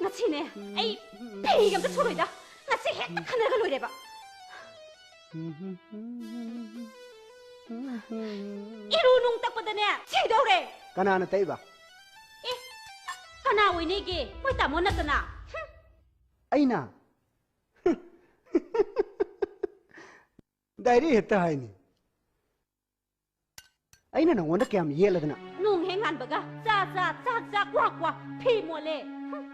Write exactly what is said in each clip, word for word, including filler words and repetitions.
ꯉꯁꯤꯅꯦ, ꯑꯩ ꯐꯤꯒ ꯑꯝꯇ ꯁꯨꯔꯣꯏꯗ꯫ ꯉꯁꯤ ꯍꯦꯛꯇ ꯈꯟꯅꯔꯒ ꯂꯣꯏꯔꯦꯕ꯫ ꯏꯔꯨ ꯅꯨꯡ ꯇꯛꯄꯗꯅꯦ ꯁꯤꯗꯧꯔꯦ꯫ ꯀꯅꯥꯅ ꯇꯛꯏꯕ? ꯑꯦ, ꯀꯅꯥ ꯑꯣꯏꯅꯤꯒꯦ? ꯃꯣꯏ ꯇꯥꯃꯣ ꯅꯠꯇꯅ꯫ ꯍꯨꯝ꯫ ꯑꯩꯅ? ꯗꯥꯏꯔꯦꯛ ꯍꯦꯛꯇ ꯍꯥꯏꯅꯤ꯫ ꯑꯩꯅ ꯅꯉꯣꯟꯗ ꯀꯌꯥꯝ ꯌꯦꯠꯂꯗꯅ? ꯅꯣꯡ ꯍꯦꯛ ꯉꯥꯟꯕꯒ ꯆꯥ ꯆꯥ, ꯆꯥꯛ ꯆꯥ, ꯀ꯭ꯋꯥ ꯀ꯭ꯋꯥ, ꯐꯤ ꯃꯣꯠꯂꯦ꯫ ꯍꯨꯝ꯫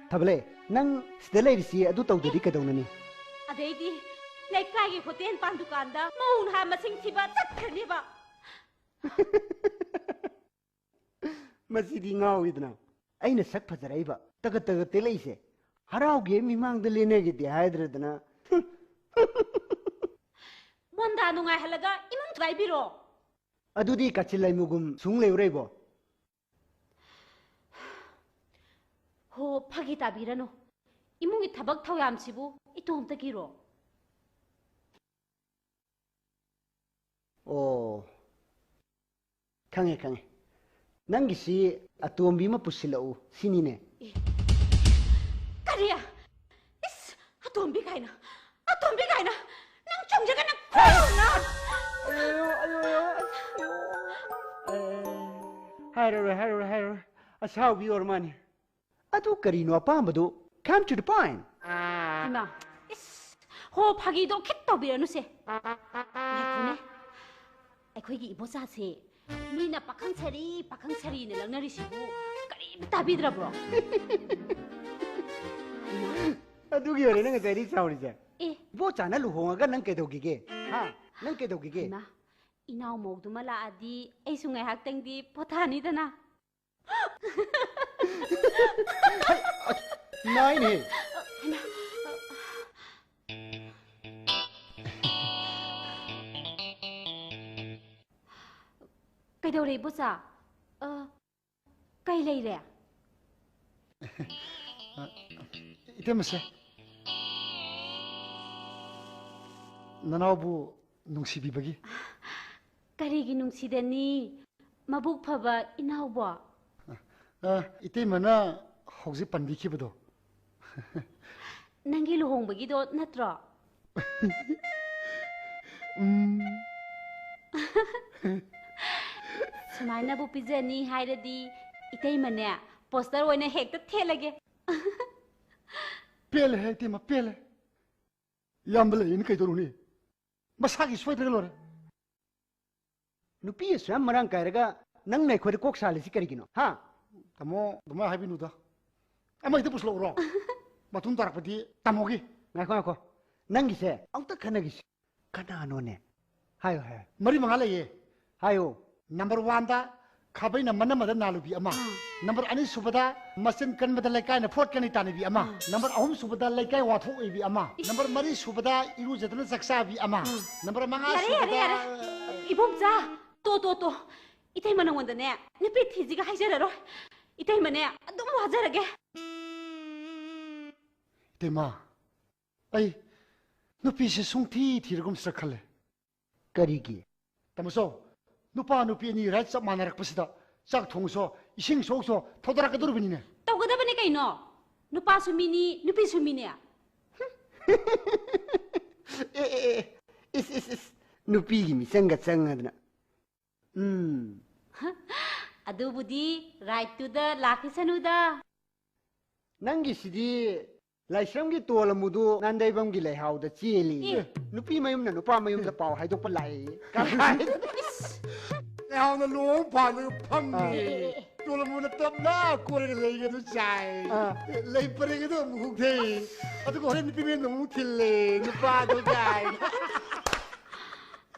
ꯊꯕꯂꯦ, ꯅꯪ ꯁꯤꯗ ꯂꯩꯔꯤꯁꯤ ꯑꯗꯨ ꯇꯧꯗ꯭ꯔꯗꯤ ꯀꯩꯗꯧꯅꯅꯤ? ꯑꯗꯩꯗꯤ ꯂꯩꯀꯥꯏꯒꯤ ꯍꯣꯇꯦꯜ ꯄꯥꯟ ꯗꯨꯀꯥꯟꯗ ꯃꯧ ꯅꯍꯥ ꯃꯁꯤꯡ ꯊꯤꯕ ꯆꯠꯈ꯭ꯔꯅꯦꯕ꯫ ꯃꯁꯤꯗꯤ ꯉꯥꯎꯏꯗꯅ꯫ ꯑꯩꯅ ꯁꯛ ꯐꯖꯔꯛꯏꯕ, ꯇꯒꯠ ꯇꯒꯠ ꯇꯦꯛꯂꯛꯏꯁꯦ, ꯍꯔꯥꯎꯒꯦ ꯃꯤꯃꯥꯡꯗ ꯂꯦꯟꯅꯒꯦꯗꯤ ꯍꯥꯏꯗ꯭ꯔꯗꯅ꯫ ꯃꯣꯟꯗꯥ ꯅꯨꯡꯉꯥꯏꯍꯜꯂꯒ ꯏꯃꯨꯡ ꯊꯨꯒꯥꯏꯕꯤꯔꯣ꯫ ꯑꯗꯨꯗꯤ ꯀꯥꯆꯤꯟ ꯂꯩꯃꯨꯒꯨꯝ ꯁꯨꯡ ꯂꯩꯔꯨꯔꯩꯕꯣ? ꯍꯣ, ꯐꯥꯒꯤ ꯇꯥꯕꯤꯔꯅꯨ꯫ ꯏꯃꯨꯡꯒꯤ ꯊꯕꯛ ꯊꯧꯌꯥꯝꯁꯤꯕꯨ ꯏꯇꯣꯝꯇꯒꯤꯔꯣ? ꯑꯣ, ꯈꯪꯉꯦ, ꯈꯪꯉꯦ꯫ ꯅꯪꯒꯤꯁꯤ ꯑꯇꯣꯝꯕꯤ ꯑꯃ ꯄꯨꯁꯤꯜꯂꯛꯎ ꯁꯤꯅꯤꯅꯦ꯫ ꯑꯦ, ꯀꯔꯤ? ꯏꯁ, ꯑꯇꯣꯝꯕꯤ ꯀꯥꯏꯅ, ꯑꯇꯣꯝꯕꯤ ꯀꯥꯏꯅ, ꯅꯪ ꯆꯣꯡꯖꯒꯅ ꯈꯨꯅ꯫ ꯑꯌꯣ, ꯑꯌꯣ, ꯑꯌꯣ, ꯑꯌꯣ꯫ ꯑꯦ, ꯍꯥꯏꯔꯔꯣꯏ, ꯍꯥꯏꯔꯔꯣꯏ, ꯍꯥꯏꯔꯔꯣꯏ꯫ ꯑꯁꯥꯎꯕꯤ ꯑꯣꯏꯔ ꯃꯥꯅꯤ꯫ ꯑꯗꯨ ꯀꯔꯤꯅꯣ ꯑꯄꯥꯝꯕꯗꯨ? Come to the point. ꯏꯃꯥ, ꯏꯁ, ꯍꯣ, ꯐꯥꯒꯤꯗꯣ ꯈꯤꯠ ꯇꯧꯕꯤꯔꯅꯨꯁꯦ꯫ ꯉꯥꯏꯈꯣꯅꯦ, ꯑꯩꯈꯣꯏꯒꯤ ꯏꯕꯣꯆꯥꯁꯦ ꯃꯤꯅ ꯄꯥꯈꯪ ꯁꯥꯔꯤ, ꯄꯥꯈꯪ ꯁꯥꯔꯤꯅ ꯂꯛꯅꯔꯤꯁꯤꯕꯨ ꯀꯔꯤꯝ ꯇꯥꯕꯤꯗ꯭ꯔꯕ꯭ꯔꯣ? ꯏꯃꯥ꯫ ꯑꯗꯨꯒꯤ ꯑꯣꯏꯔꯦ ꯅꯪ ꯉꯁꯥꯏꯗꯒꯤ ꯁꯥꯎꯔꯤꯁꯦ꯫ ꯑꯦ꯫ ꯏꯕꯣꯆꯥꯅ ꯂꯨꯍꯣꯡꯉꯒ ꯅꯪ ꯀꯩꯗꯧꯈꯤꯒꯦ? ꯍꯥ? ꯅꯪ ꯀꯩꯗꯧꯈꯤꯒꯦ? ꯏꯃꯥ, ꯏꯅꯥꯎ ꯃꯧꯗꯨꯃ ꯂꯥꯛꯑꯗꯤ ꯑꯩꯁꯨ ꯉꯥꯏꯍꯥꯛꯇꯪꯗꯤ ꯄꯣꯊꯥꯅꯤꯗꯅ꯫ ꯅꯥꯏꯅꯦ꯫ ꯀꯩꯗꯧꯔꯦ, ꯏꯕꯣꯆꯥ? ꯑ, ꯀꯩ ꯂꯩꯔꯦ? ꯏꯇꯩꯃꯁꯦ꯫ ꯅꯅꯥꯎꯕꯨ ꯅꯨꯡꯁꯤꯕꯤꯕꯒꯤ꯫ ꯀꯔꯤꯒꯤ ꯅꯨꯡꯁꯤꯗꯅꯤ? ꯃꯕꯨꯛ ꯐꯕ ꯏꯅꯥꯎꯕꯣ꯫ ꯑ, ꯏꯇꯩꯃꯅ ꯍꯧꯖꯤꯛ ꯄꯟꯕꯤꯈꯤꯕꯗꯣ꯫ ꯅꯪꯒꯤ ꯂꯨꯍꯣꯡꯕꯒꯤꯗꯣ ꯅꯠꯇ꯭ꯔꯣ? ꯎꯝ꯫ ꯁꯨꯃꯥꯏꯅꯕꯨ ꯄꯤꯖꯅꯤ ꯍꯥꯏꯔꯗꯤ ꯏꯇꯩꯃꯅꯦ, ꯄꯣꯁꯇꯔ ꯑꯣꯏꯅ ꯍꯦꯛꯇ ꯊꯦꯠꯂꯒꯦ꯫ ꯄꯦꯜꯂꯦ ꯍꯦ ꯏꯇꯩꯃ, ꯄꯦꯜꯂꯦ꯫ ꯏꯌꯥꯝꯕ ꯂꯩꯔꯤꯅ ꯀꯩꯗꯧꯔꯨꯅꯤ? ꯃꯁꯥꯒꯤ ꯁꯣꯏꯗ꯭ꯔꯒ ꯂꯣꯏꯔꯦ꯫ ꯅꯨꯄꯤ ꯑꯁꯨꯛ ꯌꯥꯝ ꯃꯔꯥꯡ ꯀꯥꯏꯔꯒ ꯅꯪꯅ ꯑꯩꯈꯣꯏꯗ ꯀꯣꯛ ꯁꯥꯍꯜꯂꯤꯁꯤ ꯀꯔꯤꯒꯤꯅꯣ, ꯍꯥ? ꯇꯥꯃꯣ, ꯑꯗꯨꯃꯥꯏꯅ ꯍꯥꯏꯕꯤꯅꯨꯗ꯫ ꯑꯃ ꯍꯦꯛꯇ ꯄꯨꯁꯤꯜꯂꯛꯎꯔꯣ? ꯃꯇꯨꯡ ꯇꯥꯔꯛꯄꯗꯤ ꯇꯥꯃꯣꯒꯤ꯫ ꯉꯥꯏꯈꯣ, ꯉꯥꯏꯈꯣ꯫ ꯅꯪꯒꯤꯁꯦ ꯑꯃꯨꯛꯇ ꯈꯟꯅꯈꯤꯁꯤ꯫ ꯀꯅꯥꯅꯣꯅꯦ? ꯍꯥꯏꯌꯣ, ꯍꯥꯏꯌꯣ꯫ ꯃꯔꯤ ꯃꯉꯥ ꯂꯩꯌꯦ꯫ ꯍꯥꯏꯌꯣ꯫ ꯅꯝꯕꯔ ꯋꯥꯟꯗ ꯈꯥꯕꯩꯅ ꯃꯅꯝꯃꯗ ꯅꯥꯜꯂꯨꯕꯤ ꯑꯃ꯫ ꯑꯥ꯫ ꯅꯝꯕꯔ ꯑꯅꯤ ꯁꯨꯕꯗ ꯃꯆꯤꯟ ꯀꯟꯕꯗ ꯂꯩꯀꯥꯏꯅ ꯐꯣꯠꯀꯅꯤ ꯇꯥꯟꯅꯕꯤ ꯑꯃ꯫ ꯑꯥ꯫ ꯅꯝꯕꯔ ꯑꯍꯨꯝ ꯁꯨꯕꯗ ꯂꯩꯀꯥꯏ ꯋꯥꯊꯣꯛ ꯑꯣꯏꯕꯤ ꯑꯃ꯫ ꯏꯁ꯫ ꯅꯝꯕꯔ ꯃꯔꯤ ꯁꯨꯕꯗ ꯏꯔꯨꯖꯗꯅ ꯆꯥꯛ ꯆꯥꯕꯤ ꯑꯃ꯫ ꯑꯥ꯫ ꯅꯝꯕꯔ ꯃꯉꯥ ꯌꯥꯔꯦ, ꯌꯥꯔꯦ, ꯁꯨꯕꯗ ꯌꯥꯔꯦ꯫ ꯏꯕꯣꯝꯆꯥ, ꯇꯣ, ꯇꯣ, ꯇꯣ꯫ ꯏꯇꯩꯃ ꯅꯉꯣꯟꯗꯅꯦ ꯅꯨꯄꯤ ꯊꯤꯁꯤꯒ ꯍꯥꯏꯖꯔꯔꯣꯏ꯫ ꯏꯇꯩꯃꯅꯦ ꯑꯗꯨꯝ ꯋꯥꯖꯔꯒꯦ꯫ ꯏꯇꯩꯃ, ꯑꯩ ꯅꯨꯄꯤꯁꯦ ꯁꯨꯡꯊꯤ ꯊꯤꯔꯒꯨꯝꯁꯤꯔ ꯈꯜꯂꯦ꯫ ꯀꯔꯤꯒꯤ? ꯇꯥꯃꯣꯆꯧ, ꯅꯨꯄꯥ ꯅꯨꯄꯤ ꯑꯅꯤ ꯔꯥꯏꯠ ꯆꯞ ꯃꯥꯟꯅꯔꯛꯄꯁꯤꯗ ꯆꯥꯛ ꯊꯣꯡꯉꯨꯁꯣ, ꯏꯁꯤꯡ ꯁꯣꯛꯎꯁꯣ ꯊꯧꯗꯔꯛꯀꯗꯧꯔꯤꯕꯅꯤꯅꯦ꯫ ꯇꯧꯒꯗꯕꯅꯤ ꯀꯩꯅꯣ, ꯅꯨꯄꯥꯁꯨ ꯃꯤꯅꯤ, ꯅꯨꯄꯤꯁꯨ ꯃꯤꯅꯤ꯫ ꯑꯦ, ꯑꯦ, ꯑꯦ, ꯏꯁ, ꯏꯁ, ꯏꯁ, ꯅꯨꯄꯤꯒꯤ ꯃꯤꯆꯪꯒ ꯆꯪꯉꯗꯅ꯫ ꯎꯝ꯫ ꯑꯗꯨꯕꯨꯗꯤ ꯔꯥꯏꯠꯇꯨꯗ ꯂꯥꯛꯈꯤꯁꯅꯨꯗ꯫ ꯅꯪꯒꯤꯁꯤꯗꯤ ꯂꯥꯏꯁ꯭ꯔꯝꯒꯤ ꯇꯣꯜ ꯑꯃꯨꯗꯨ ꯅꯥꯟꯗꯩꯕꯝꯒꯤ ꯂꯩꯍꯥꯎꯗ ꯆꯦꯜꯂꯤ꯫ ꯑꯦ꯫ ꯅꯨꯄꯤ ꯃꯌꯨꯝꯅ ꯅꯨꯄꯥ ꯃꯌꯨꯝꯗ ꯄꯥꯎ ꯍꯥꯏꯗꯣꯛꯄ ꯂꯥꯛꯏ꯫ ꯀꯔꯥꯏ? ꯏꯁ! ꯂꯩꯍꯥꯎꯅ ꯂꯨꯍꯣꯡ ꯐꯥꯟꯗꯒ ꯐꯝꯃꯤ꯫ ꯑꯥ꯫ ꯑꯦ, ꯑꯦ, ꯑꯦ꯫ ꯇꯣꯜ ꯑꯃꯨꯅ ꯇꯞꯅ ꯀꯣꯏꯔꯒ ꯂꯩꯒꯗꯨ ꯆꯥꯏ꯫ ꯑꯥ꯫ ꯂꯩ ꯄꯔꯦꯡ ꯑꯗꯨ ꯑꯃꯨꯛ ꯍꯨꯛꯊꯩ꯫ ꯑꯗꯨꯒ ꯍꯣꯔꯦꯟ ꯅꯨꯄꯤ ꯃꯌꯨꯝꯗ ꯑꯃꯨꯛ ꯊꯤꯜꯂꯦ꯫ ꯅꯨꯄꯥꯗꯣ ꯀꯥꯏ꯫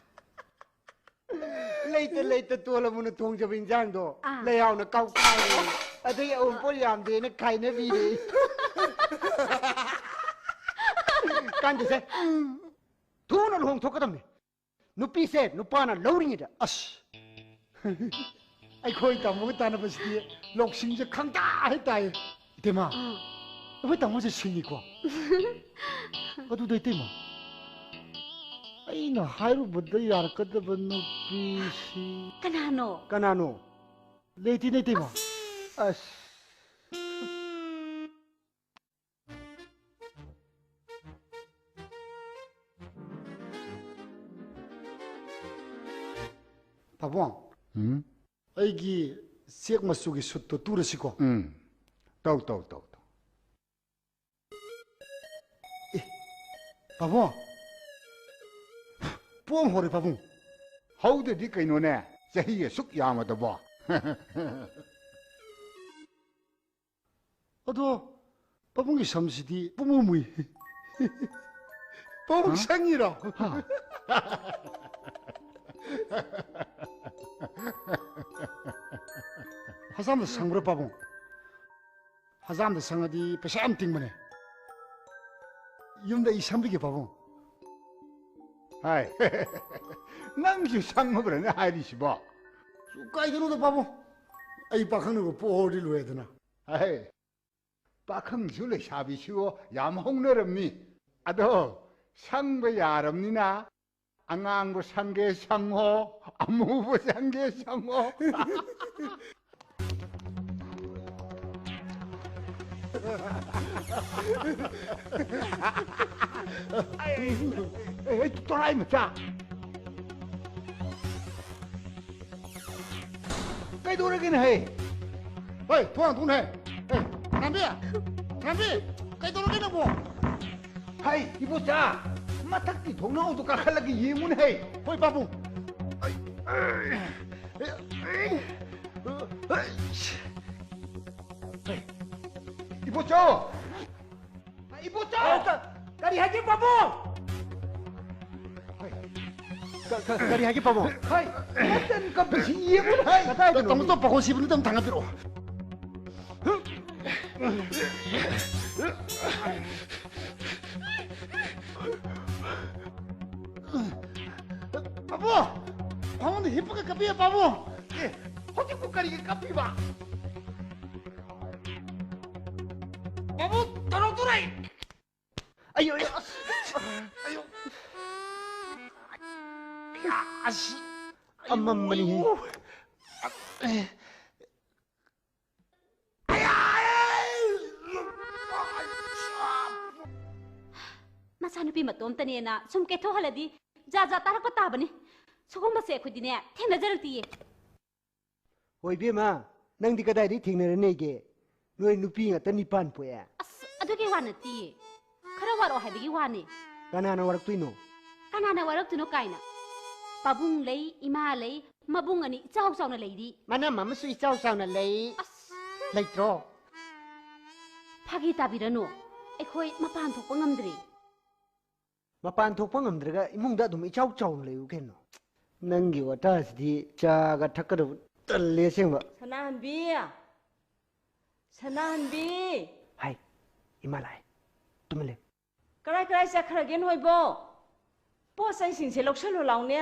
ꯂꯩꯇ ꯂꯩꯇ ꯇꯣꯜ ꯑꯃꯨꯅ ꯊꯣꯡꯖꯕ ꯏꯟꯖꯥꯡꯗꯣ ꯑꯥ꯫ ꯂꯩꯍꯥꯎꯅ ꯀꯥꯎꯊꯥꯏꯔꯦ꯫ ꯑꯗꯩ ꯑꯎꯟꯄꯣꯠ ꯌꯥꯝꯗꯦꯅ ꯈꯥꯏꯅꯕꯤꯔꯦ꯫ ꯀꯥꯟꯗꯦꯁꯦ꯫ ꯊꯨꯅ ꯂꯨꯍꯣꯡꯊꯣꯛꯀꯗꯕꯅꯤ꯫ ꯅꯨꯄꯤꯁꯦ ꯅꯨꯄꯥꯅ ꯂꯧꯔꯤꯉꯩꯗ꯫ ꯑꯁ꯫ ꯑꯩꯈꯣꯏ ꯇꯥꯃꯣꯒ ꯇꯥꯟꯅꯕꯁꯤꯗꯤ ꯂꯧꯁꯤꯡꯁꯦ ꯈꯪꯇꯥ ꯍꯦꯛ ꯇꯥꯏꯌꯦ꯫ ꯏꯇꯩꯃ, ꯑꯥ꯫ ꯑꯩꯈꯣꯏ ꯇꯥꯃꯣꯁꯦ ꯁꯤꯡꯉꯤꯀꯣ꯫ ꯑꯗꯨꯗ ꯏꯇꯩꯃ, ꯑꯩꯅ ꯍꯥꯏꯔꯨꯕꯗ ꯌꯥꯔꯛꯀꯗꯕ ꯅꯨꯄꯤꯁꯤ ꯀꯅꯥꯅꯣ? ꯀꯅꯥꯅꯣ? ꯂꯩꯇꯦ, ꯂꯩꯇꯦꯕ꯫ ꯑꯁ꯫ ꯄꯥꯕꯨꯡ, ꯎꯝ? ꯑꯩꯒꯤ ꯆꯦꯛ ꯃꯆꯨꯒꯤ ꯁꯨꯠꯇꯣ ꯇꯨꯔꯁꯤꯀꯣ? ꯎꯝ꯫ ꯇꯧ, ꯇꯧ, ꯇꯧ, ꯇꯧ꯫ ꯑꯦ, ꯄꯥꯕꯨꯡ꯫ ꯄꯣꯝ ꯍꯧꯔꯦ, ꯄꯥꯕꯨꯡ꯫ ꯍꯧꯗꯗꯤ ꯀꯩꯅꯣꯅꯦ, ꯆꯍꯤ ꯑꯁꯨꯛ ꯌꯥꯝꯃꯗꯕꯣ꯫ ꯑꯗꯣ, ꯄꯥꯕꯨꯡꯒꯤ ꯁꯝꯁꯤꯗꯤ ꯄꯨꯡꯃꯨ ꯃꯨꯏ꯫ ꯄꯥꯕꯨꯡ ꯍꯥ? ꯁꯪꯉꯤꯔꯣ? ꯍꯥ? ꯍꯁꯥꯝꯗ ꯁꯪꯕ꯭ꯔꯥ, ꯄꯥꯕꯨꯡ? ꯍꯖꯥꯝꯗ ꯁꯪꯉꯗꯤ ꯄꯩꯁꯥ ꯌꯥꯝ ꯇꯤꯡꯕꯅꯦ꯫ ꯌꯨꯝꯗ ꯑꯩ ꯁꯪꯕꯤꯒꯦ, ꯄꯥꯕꯨꯡ꯫ ꯍꯥꯏ, ꯅꯪꯁꯨ ꯁꯪꯉꯕ꯭ꯔꯅꯦ ꯍꯥꯏꯔꯤꯁꯤꯕꯣ? ꯀꯥꯏꯗꯅꯣꯗ, ꯄꯥꯕꯨꯡ꯫ ꯑꯩ ꯄꯥꯈꯪꯅꯕ ꯄꯣꯛꯍꯧꯔꯗꯤ ꯂꯣꯏꯔꯦꯗꯅ꯫ ꯍꯥꯏ, ꯄꯥꯈꯪꯁꯨ ꯂꯩꯁꯥꯕꯤꯁꯨ ꯌꯥꯝ ꯍꯧꯅꯔꯝꯃꯤ꯫ ꯑꯗꯣ, ꯁꯪꯕ ꯌꯥꯔꯝꯅꯤꯅ ꯑꯉꯥꯡꯕ ꯁꯪꯒꯦ ꯁꯪꯉꯣ, ꯑꯃꯨꯕ ꯁꯪꯒꯦ ꯁꯪꯉꯣ꯫ ꯑꯩ, ꯑꯩ, ꯑꯩ, ꯇꯣꯔꯥꯏ ꯃꯆꯥ꯫ ꯀꯩꯗꯧꯔꯒꯦꯅꯦ, ꯍꯩ? ꯍꯣꯏ, ꯊꯣꯡ ꯍꯥꯡꯗꯣꯛꯎꯅꯦ, ꯍꯩ꯫ ꯍꯩ, ꯅꯥꯝꯕꯤ! ꯅꯥꯝꯕꯤ! ꯀꯩꯗꯧꯔꯒꯦ ꯅꯪꯕꯣ? ꯍꯩ, ꯏꯕꯣꯆꯥ! ꯃꯊꯛꯀꯤ ꯊꯣꯡꯅꯥꯎꯗꯣ ꯀꯥꯈꯠꯂꯒ ꯌꯦꯡꯉꯨꯅꯦ, ꯍꯩ꯫ ꯍꯣꯏ, ꯄꯥꯕꯨꯡ꯫ ꯑꯩ, ꯑꯩ, ꯑꯩ, ꯑꯩ, ꯍꯩ, ꯏꯕꯣꯆꯥ! ꯏꯕꯣꯆꯥ! ꯑ, ꯀ-, ꯀꯔꯤ ꯍꯥꯏꯒꯦ, ꯄꯥꯕꯨꯡ? ꯀ-, ꯀ-, ꯀꯔꯤ ꯍꯥꯏꯒꯦ, ꯄꯥꯕꯨꯡ? ꯍꯩ, ꯅꯆꯟ ꯀꯞꯄꯁꯤ ꯌꯦꯡꯉꯨ, ꯍꯩ꯫ ꯀꯗꯥꯏꯗꯅꯣ? ꯇꯥꯃꯣ, ꯇꯥꯃꯣ, ꯄꯥꯈꯣꯟ ꯁꯤꯕꯅꯤ, ꯑꯝꯇ ꯊꯥꯡꯒꯠꯄꯤꯔꯛꯑꯣ꯫ ꯄꯥꯕꯨꯡ! ꯐꯃꯨꯡꯗ ꯍꯤꯞꯄꯒ ꯀꯞꯄꯤꯌꯦ, ꯄꯥꯕꯨꯡ! ꯑꯦ, ꯍꯧꯖꯤꯛꯄꯨ ꯀꯔꯤꯒꯤ ꯀꯞꯄꯤꯕ? ꯄꯥꯕꯨꯡ, ꯇꯧꯔꯛꯇꯣꯔꯦ! ꯑꯌꯣ, ꯑꯌꯣ, ꯑꯁ! ꯑꯌꯣ! ꯑꯁ, ꯑꯃꯝꯕꯅꯤꯍꯦ꯫ ꯃꯆꯥꯅꯨꯄꯤ ꯃꯇꯣꯝꯇꯅꯦꯅ ꯁꯨꯝ ꯀꯦꯊꯣꯛꯍꯜꯂꯗꯤ ꯖꯥꯠ ꯖꯥꯠ ꯇꯥꯔꯛꯄ ꯇꯥꯕꯅꯤ꯫ ꯁꯤꯒꯨꯝꯕꯁꯦ ꯑꯩꯈꯣꯏꯗꯤꯅꯦ ꯊꯦꯡꯅꯖꯔꯛꯇꯤꯌꯦ꯫ ꯍꯣꯏ ꯏꯕꯦꯝꯃ, ꯅꯪꯗꯤ ꯀꯗꯥꯏꯗꯒꯤ ꯊꯦꯡꯅꯔꯅꯦꯒꯦ? ꯅꯣꯏ ꯅꯨꯄꯤ ꯉꯥꯛꯇ ꯅꯤꯄꯥꯟ ꯄꯣꯛꯑꯦ꯫ ꯑꯁ, ꯑꯗꯨꯒꯤ ꯋꯥ ꯅꯠꯇꯤꯌꯦ꯫ ꯈꯔ ꯋꯥꯔꯛꯑꯣ ꯍꯥꯏꯕꯒꯤ ꯋꯥꯅꯤ꯫ ꯀꯅꯥꯅ ꯋꯥꯔꯛꯇꯣꯏꯅꯣ? ꯀꯅꯥꯅ ꯋꯥꯔꯛꯇꯣꯏꯅꯣ ꯀꯥꯏꯅ꯫ ꯄꯥꯕꯨꯡ ꯂꯩ, ꯏꯃꯥ ꯂꯩ, ꯃꯕꯨꯡ ꯑꯅꯤ ꯏꯆꯥꯎ ꯆꯥꯎꯅ ꯂꯩꯔꯤ꯫ ꯃꯅꯝ ꯑꯃꯁꯨ ꯏꯆꯥꯎ ꯆꯥꯎꯅ ꯂꯩ꯫ ꯑꯁ꯫ ꯂꯩꯇ꯭ꯔꯣ? ꯐꯥꯒꯤ ꯇꯥꯕꯤꯔꯅꯨ꯫ ꯑꯩꯈꯣꯏ ꯃꯄꯥꯟ ꯊꯣꯛꯄ ꯉꯝꯗ꯭ꯔꯦ꯫ ꯃꯄꯥꯟ ꯊꯣꯛꯄ ꯉꯝꯗ꯭ꯔꯒ ꯏꯃꯨꯡꯗ ꯑꯗꯨꯝ ꯏꯆꯥꯎ ꯆꯥꯎꯅ ꯂꯩꯌꯨ ꯀꯩꯅꯣ꯫ ꯅꯪꯒꯤ ꯋꯥꯇꯥꯁꯤꯗꯤ ꯆꯥꯒ ꯊꯛꯀꯗꯕ ꯇꯜꯂꯦ ꯑꯁꯦꯡꯕ꯫ ꯁꯅꯥꯍꯟꯕꯤ! ꯁꯅꯥꯍꯟꯕꯤ! ꯍꯥꯏ, ꯏꯃꯥ ꯂꯥꯛꯑꯦ꯫ ꯇꯨꯃꯤꯟ ꯂꯩꯌꯨ꯫ ꯀꯔꯥꯏ ꯀꯔꯥꯏ ꯆꯠꯈ꯭ꯔꯒꯦ ꯅꯣꯏꯕꯣ? ꯄꯣꯠ ꯆꯩꯁꯤꯡꯁꯦ ꯂꯧꯁꯜꯂꯨ ꯂꯥꯎꯅꯦ꯫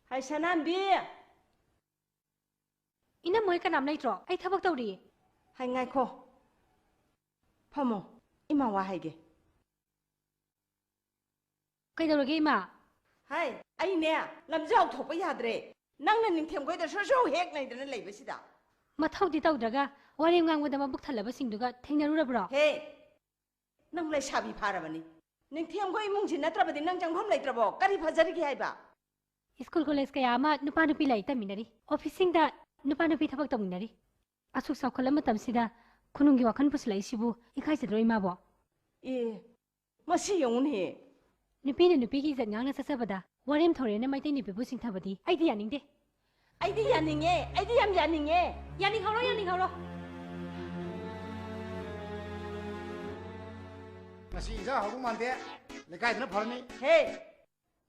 ꯍꯥꯏ, ꯁꯅꯥꯍꯟꯕꯤ! ꯏꯅꯝꯃ ꯍꯣꯏ ꯀꯅꯥꯝ ꯂꯩꯇ꯭ꯔꯣ? ꯑꯩ ꯊꯕꯛ ꯇꯧꯔꯤꯌꯦ꯫ ꯍꯥꯏ, ꯉꯥꯏꯈꯣ꯫ ꯐꯝꯃꯣ꯫ ꯏꯃꯥ ꯋꯥ ꯍꯥꯏꯒꯦ꯫ ꯀꯩꯗꯧꯔꯒꯦ, ꯏꯃꯥ? ꯍꯥꯏ, ꯑꯩꯅꯦ ꯂꯝꯖꯥꯎ ꯊꯣꯛꯄ ꯌꯥꯗ꯭ꯔꯦ꯫ ꯅꯪꯅ ꯅꯤꯡꯊꯦꯝꯈꯣꯏꯗ ꯁꯨꯔ ꯁꯨꯔ ꯍꯦꯛ ꯅꯩꯗꯅ ꯂꯩꯕꯁꯤꯗ꯫ ꯃꯊꯧꯗꯤ ꯇꯧꯗ꯭ꯔꯒ ꯋꯥꯔꯦꯝ ꯉꯥꯡꯕꯗ ꯃꯕꯨꯛ ꯊꯜꯂꯕꯁꯤꯡꯗꯨꯒ ꯊꯦꯡꯅꯔꯨꯔꯕ꯭ꯔꯣ? ꯍꯦ, ꯅꯪ ꯂꯩꯁꯥꯕꯤ ꯐꯥꯔꯕꯅꯤ꯫ ꯅꯤꯡꯊꯦꯝꯈꯣꯏ ꯏꯃꯨꯡꯁꯤ ꯅꯠꯇ꯭ꯔꯕꯗꯤ ꯅꯪ ꯆꯪꯐꯝ ꯂꯩꯇ꯭ꯔꯕꯣ? ꯀꯔꯤ ꯐꯖꯔꯤꯒꯦ ꯍꯥꯏꯕ? ꯁ꯭ꯀꯨꯜ ꯀꯣꯂꯦꯖ ꯀꯌꯥ ꯑꯃ ꯅꯨꯄꯥ ꯅꯨꯄꯤ ꯂꯥꯏꯔꯤꯛ ꯇꯝꯃꯤꯟꯅꯔꯤ, ꯑꯣꯐꯤꯁꯁꯤꯡꯗ ꯅꯨꯄꯥ ꯅꯨꯄꯤ ꯊꯕꯛ ꯇꯧꯃꯤꯟꯅꯔꯤ꯫ ꯑꯁꯨꯛ ꯆꯥꯎꯈꯠꯂ ꯃꯇꯝꯁꯤꯗ ꯈꯨꯅꯨꯡꯒꯤ ꯋꯥꯈꯜ ꯄꯨꯁꯤꯜꯂꯛꯏꯁꯤꯕꯨ ꯏꯀꯥꯏꯖꯗ꯭ꯔꯣ, ꯏꯃꯥꯕꯣ? ꯑꯦ, ꯃꯁꯤ ꯌꯦꯡꯉꯨꯅꯦꯍꯦ꯫ ꯅꯨꯄꯤꯅ ꯅꯨꯄꯤꯒꯤ ꯏꯖꯠ ꯉꯥꯛꯅ ꯆꯠꯆꯕꯗ ꯋꯥꯔꯦꯝ ꯊꯧꯔꯦꯅ ꯃꯩꯇꯩ ꯅꯨꯄꯤꯕꯨ ꯁꯤꯡꯊꯕꯗꯤ ꯑꯩꯗꯤ ꯌꯥꯅꯤꯡꯗꯦ꯫ ꯑꯩꯗꯤ ꯌꯥꯅꯤꯡꯉꯦ, ꯑꯩꯗꯤ ꯌꯥꯝ ꯌꯥꯅꯤꯡꯉꯦ꯫ ꯌꯥꯅꯤꯡꯍꯧꯔꯣ, ꯌꯥꯅꯤꯡꯍꯧꯔꯣ꯫ ꯉꯁꯤ ꯏꯟꯖꯥꯡ ꯍꯥꯎꯗꯧ ꯃꯥꯟꯗꯦ꯫ ꯂꯩꯀꯥꯏꯗꯅ ꯐꯔꯅꯤ꯫ ꯍꯦ,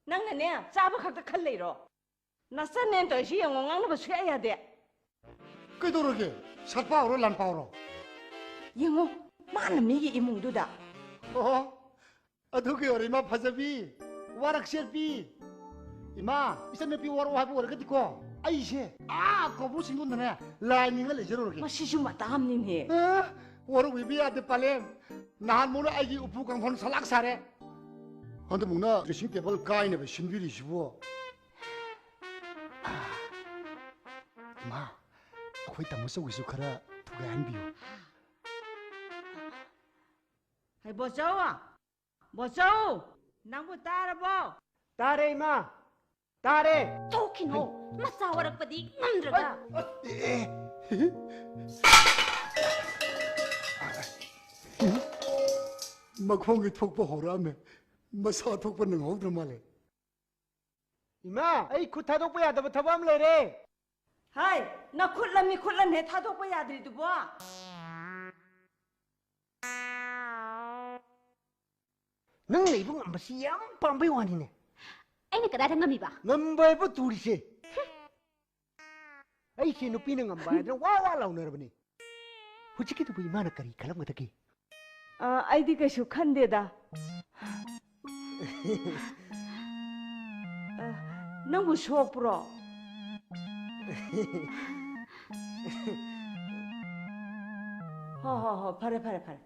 ꯅꯪꯅꯅꯦ ꯆꯥꯕ ꯈꯛꯇ ꯈꯜ ꯂꯩꯔꯣ? ꯅꯆꯟꯅꯦꯅ ꯇꯧꯔꯤꯁꯤ ꯌꯦꯡꯉꯣ, ꯉꯥꯡꯅꯕ ꯁꯨꯡꯌꯥ ꯌꯥꯗꯦ꯫ ꯀꯩꯗꯧꯔꯒꯦ? ꯁꯠꯄꯥꯎꯔꯣ ꯂꯥꯟꯄꯥꯎꯔꯣ? ꯌꯦꯡꯉꯣ, ꯃꯥꯅ ꯃꯤꯒꯤ ꯏꯃꯨꯡꯗꯨꯗ꯫ ꯑꯣꯍꯣ, ꯑꯗꯨꯒꯤ ꯑꯣꯏꯔꯦ ꯏꯃꯥ ꯐꯖꯕꯤ, ꯋꯥꯔꯛ ꯆꯦꯠꯄꯤ꯫ ꯏꯃꯥ, ꯏꯆꯟꯅꯨꯄꯤ ꯋꯥꯔꯛꯑꯣ ꯍꯥꯏꯕ ꯑꯣꯏꯔꯒꯗꯤꯀꯣ, ꯑꯩꯁꯦ ꯑꯥ ꯀꯧꯕ꯭ꯔꯨ ꯆꯤꯡꯗꯣꯟꯗꯅꯦ ꯂꯥꯏ ꯅꯤꯡꯉ ꯂꯩꯖꯔꯨꯔꯒꯦ꯫ ꯃꯁꯤꯁꯨ ꯃꯇꯥ ꯑꯃꯅꯤꯅꯦ꯫ ꯑ, ꯋꯥꯔꯛ ꯎꯏꯕ ꯌꯥꯗꯦ ꯄꯥꯂꯦꯝ꯫ ꯅꯍꯥꯟ ꯃꯣꯟꯅ ꯑꯩꯒꯤ ꯎꯄꯨ ꯀꯥꯡꯊꯣꯟ ꯁꯂꯥꯛ ꯁꯥꯔꯦ꯫ ꯍꯟꯗꯛꯃꯨꯛꯅ dressing table ꯀꯥꯏꯅꯕ ꯁꯤꯟꯕꯤꯔꯤꯁꯤꯕꯨ? ꯏꯃꯥ, ꯑꯩꯈꯣꯏ ꯇꯥꯃꯣ ꯆꯧꯒꯤꯁꯨ ꯈꯔ ꯊꯨꯒꯥꯏꯍꯟꯕꯤꯌꯨ꯫ ꯍꯩ, ꯕꯣꯆꯧ! ꯕꯣꯆꯧ! ꯅꯪꯕꯨ ꯇꯥꯔꯕꯣ? ꯇꯥꯔꯦ, ꯏꯃꯥ꯫ ꯇꯥꯔꯦ꯫ ꯊꯣꯛꯈꯤꯅꯣ꯫ ꯃꯆꯥ ꯋꯥꯔꯛꯄꯗꯤ ꯉꯝꯗ꯭ꯔꯒ꯫ ꯑꯦ, ꯑꯦ꯫ ꯃꯈꯣꯡꯒꯤ ꯊꯣꯛꯄ ꯍꯧꯔꯛꯑꯝꯃꯦ꯫ ꯃꯁꯥ ꯊꯣꯛꯄ ꯅꯪꯍꯧꯗ꯭ꯔ ꯃꯥꯜꯂꯦ꯫ ꯏꯃꯥ, ꯑꯩ ꯈꯨꯠ ꯊꯥꯗꯣꯛꯄ ꯌꯥꯗꯕ ꯊꯕꯛ ꯑꯃ ꯂꯩꯔꯦ꯫ ꯍꯥꯏ, ꯅꯈꯨꯠꯂ ꯃꯤꯈꯨꯠꯂꯅꯦ ꯊꯥꯗꯣꯛꯄ ꯌꯥꯗ꯭ꯔꯤꯗꯨꯕꯣ? ꯅꯪ ꯂꯩꯕ ꯉꯝꯕꯁꯤ ꯌꯥꯝ ꯄꯥꯝꯕꯩ ꯋꯥꯅꯤꯅꯦ꯫ ꯑꯩꯅ ꯀꯗꯥꯏꯗ ꯉꯝꯃꯤꯕ? ꯉꯝꯕ ꯍꯥꯏꯕꯨ ꯇꯨꯔꯤꯁꯦ꯫ ꯑꯩꯁꯦ ꯅꯨꯄꯤꯅ ꯉꯝꯕ ꯍꯥꯏꯗꯅ ꯋꯥ ꯋꯥ ꯂꯥꯎꯅꯔꯕꯅꯤ꯫ ꯍꯧꯖꯤꯛꯀꯤꯗꯨꯕꯨ ꯏꯃꯥꯅ ꯀꯔꯤ ꯈꯜꯂꯝꯒꯗꯒꯦ? ꯑ, ꯑꯩꯗꯤ ꯀꯩꯁꯨ ꯈꯟꯗꯦꯗ꯫ ꯑ, ꯅꯪꯕꯨ ꯁꯣꯛꯄ꯭ꯔꯣ? ꯍꯣ, ꯍꯣ, ꯍꯣ, ꯐꯔꯦ, ꯐꯔꯦ, ꯐꯔꯦ꯫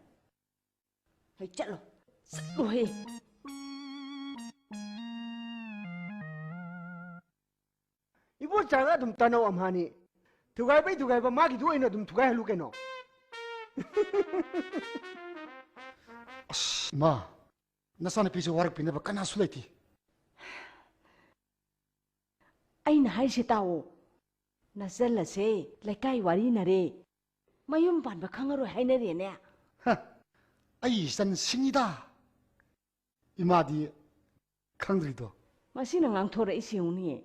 ꯍꯣꯏ, ꯆꯠꯂꯣ꯫ ꯆꯠꯂꯣꯍꯦ꯫ ꯏꯕꯣꯆꯥꯒ ꯑꯗꯨꯝ ꯇꯥꯅꯧ ꯑꯝꯍꯥꯅꯤ꯫ ꯊꯨꯒꯥꯏꯕꯩ ꯊꯨꯒꯥꯏꯕ, ꯃꯥꯒꯤꯗꯨ ꯑꯣꯏꯅ ꯑꯗꯨꯝ ꯊꯨꯒꯥꯏꯍꯜꯂꯨ ꯀꯩꯅꯣ꯫ ꯑꯁ, ꯏꯃꯥ, ꯅꯆꯥꯅꯨꯄꯤꯁꯦ ꯋꯥꯔꯛꯄꯤꯅꯕ ꯀꯅꯥꯁꯨ ꯂꯩꯇꯦ꯫ ꯑꯩꯅ ꯍꯥꯏꯁꯦ ꯇꯥꯎꯑꯣ꯫ ꯅꯆꯜ ꯑꯁꯦ ꯂꯩꯀꯥꯏ ꯋꯥꯔꯤꯅꯔꯦ꯫ ꯃꯌꯨꯝ ꯄꯥꯟꯕ ꯈꯪꯉꯔꯣꯏ ꯍꯥꯏꯅꯔꯦꯅꯦ꯫ ꯍ, ꯑꯩ ꯏꯆꯟ ꯁꯤꯡꯉꯤꯗ꯫ ꯏꯃꯥꯗꯤ ꯈꯪꯗ꯭ꯔꯤꯗꯣ꯫ ꯃꯁꯤꯅ ꯉꯥꯡꯊꯣꯔꯛꯏꯁꯤ ꯌꯦꯡꯉꯨꯅꯦ꯫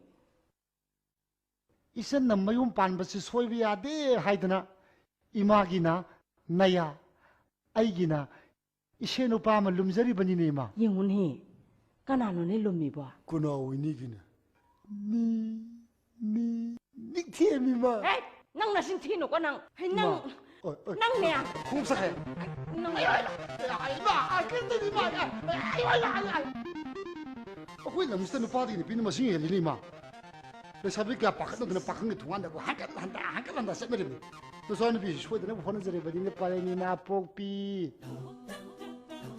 ꯏꯆꯟꯅ ꯃꯌꯨꯝ ꯄꯥꯟꯕꯁꯤ ꯁꯣꯏꯕ ꯌꯥꯗꯦ ꯍꯥꯏꯗꯅ ꯏꯃꯥꯒꯤꯅ ꯅꯌꯥ, ꯑꯩꯒꯤꯅ ꯏꯁꯦ ꯅꯨꯄꯥ ꯑꯃ ꯂꯨꯝꯖꯔꯤꯕꯅꯤꯅꯦ, ꯏꯃꯥ꯫ ꯌꯦꯡꯉꯨꯅꯦ, ꯀꯅꯥꯅꯣꯅꯦ ꯂꯨꯝꯃꯤꯕꯣ? ꯀꯅꯥ ꯑꯣꯏꯅꯤꯒꯤꯅꯦ? ꯃꯤ, ꯃꯤ, ꯅꯤꯡꯊꯦꯝ ꯏꯃꯥ꯫ ꯑꯦ, ꯅꯪ ꯅꯆꯤꯟ ꯊꯤꯅꯨꯀꯣ ꯅꯪ꯫ ꯍꯩ, ꯅꯪ, ꯏꯃꯥ, ꯑꯣꯏ, ꯑꯣꯏ꯫ ꯅꯪꯅꯦ꯫ ꯈꯣꯡꯎꯞ ꯆꯠꯈ꯭ꯔꯦ꯫ ꯅꯪ ꯑꯩ, ꯑꯩ, ꯑꯩ, ꯏꯃꯥ, ꯑꯩ ꯀꯩꯝꯇꯗꯤ ꯏꯃꯥ, ꯑꯩ, ꯑꯩ, ꯑꯩ, ꯑꯩ, ꯑꯩ, ꯑꯩ꯫ ꯑꯩꯈꯣꯏ ꯂꯝꯁꯤꯗ ꯅꯨꯄꯥꯗꯒꯤ ꯅꯨꯄꯤꯅ ꯃꯁꯤꯡ ꯍꯦꯜꯂꯤꯅꯦ, ꯏꯃꯥ꯫ ꯂꯩꯁꯥꯕꯤ ꯀꯌꯥ ꯄꯥꯈꯠꯅꯗꯅ ꯄꯥꯈꯪꯒꯤ ꯊꯣꯡꯒꯥꯟꯗ ꯍꯟꯒꯠ ꯍꯟꯗ, ꯍꯟꯒꯠ ꯍꯟꯗ ꯆꯠꯅꯔꯤꯕꯅꯤ꯫ ꯅꯆꯥꯅꯨꯄꯤꯁꯤ ꯁꯣꯏꯗꯅꯕ ꯍꯣꯠꯅꯖꯔꯤꯕꯅꯤ, ꯄꯔꯦꯡ ꯏꯃꯥ ꯄꯣꯛꯄꯤ꯫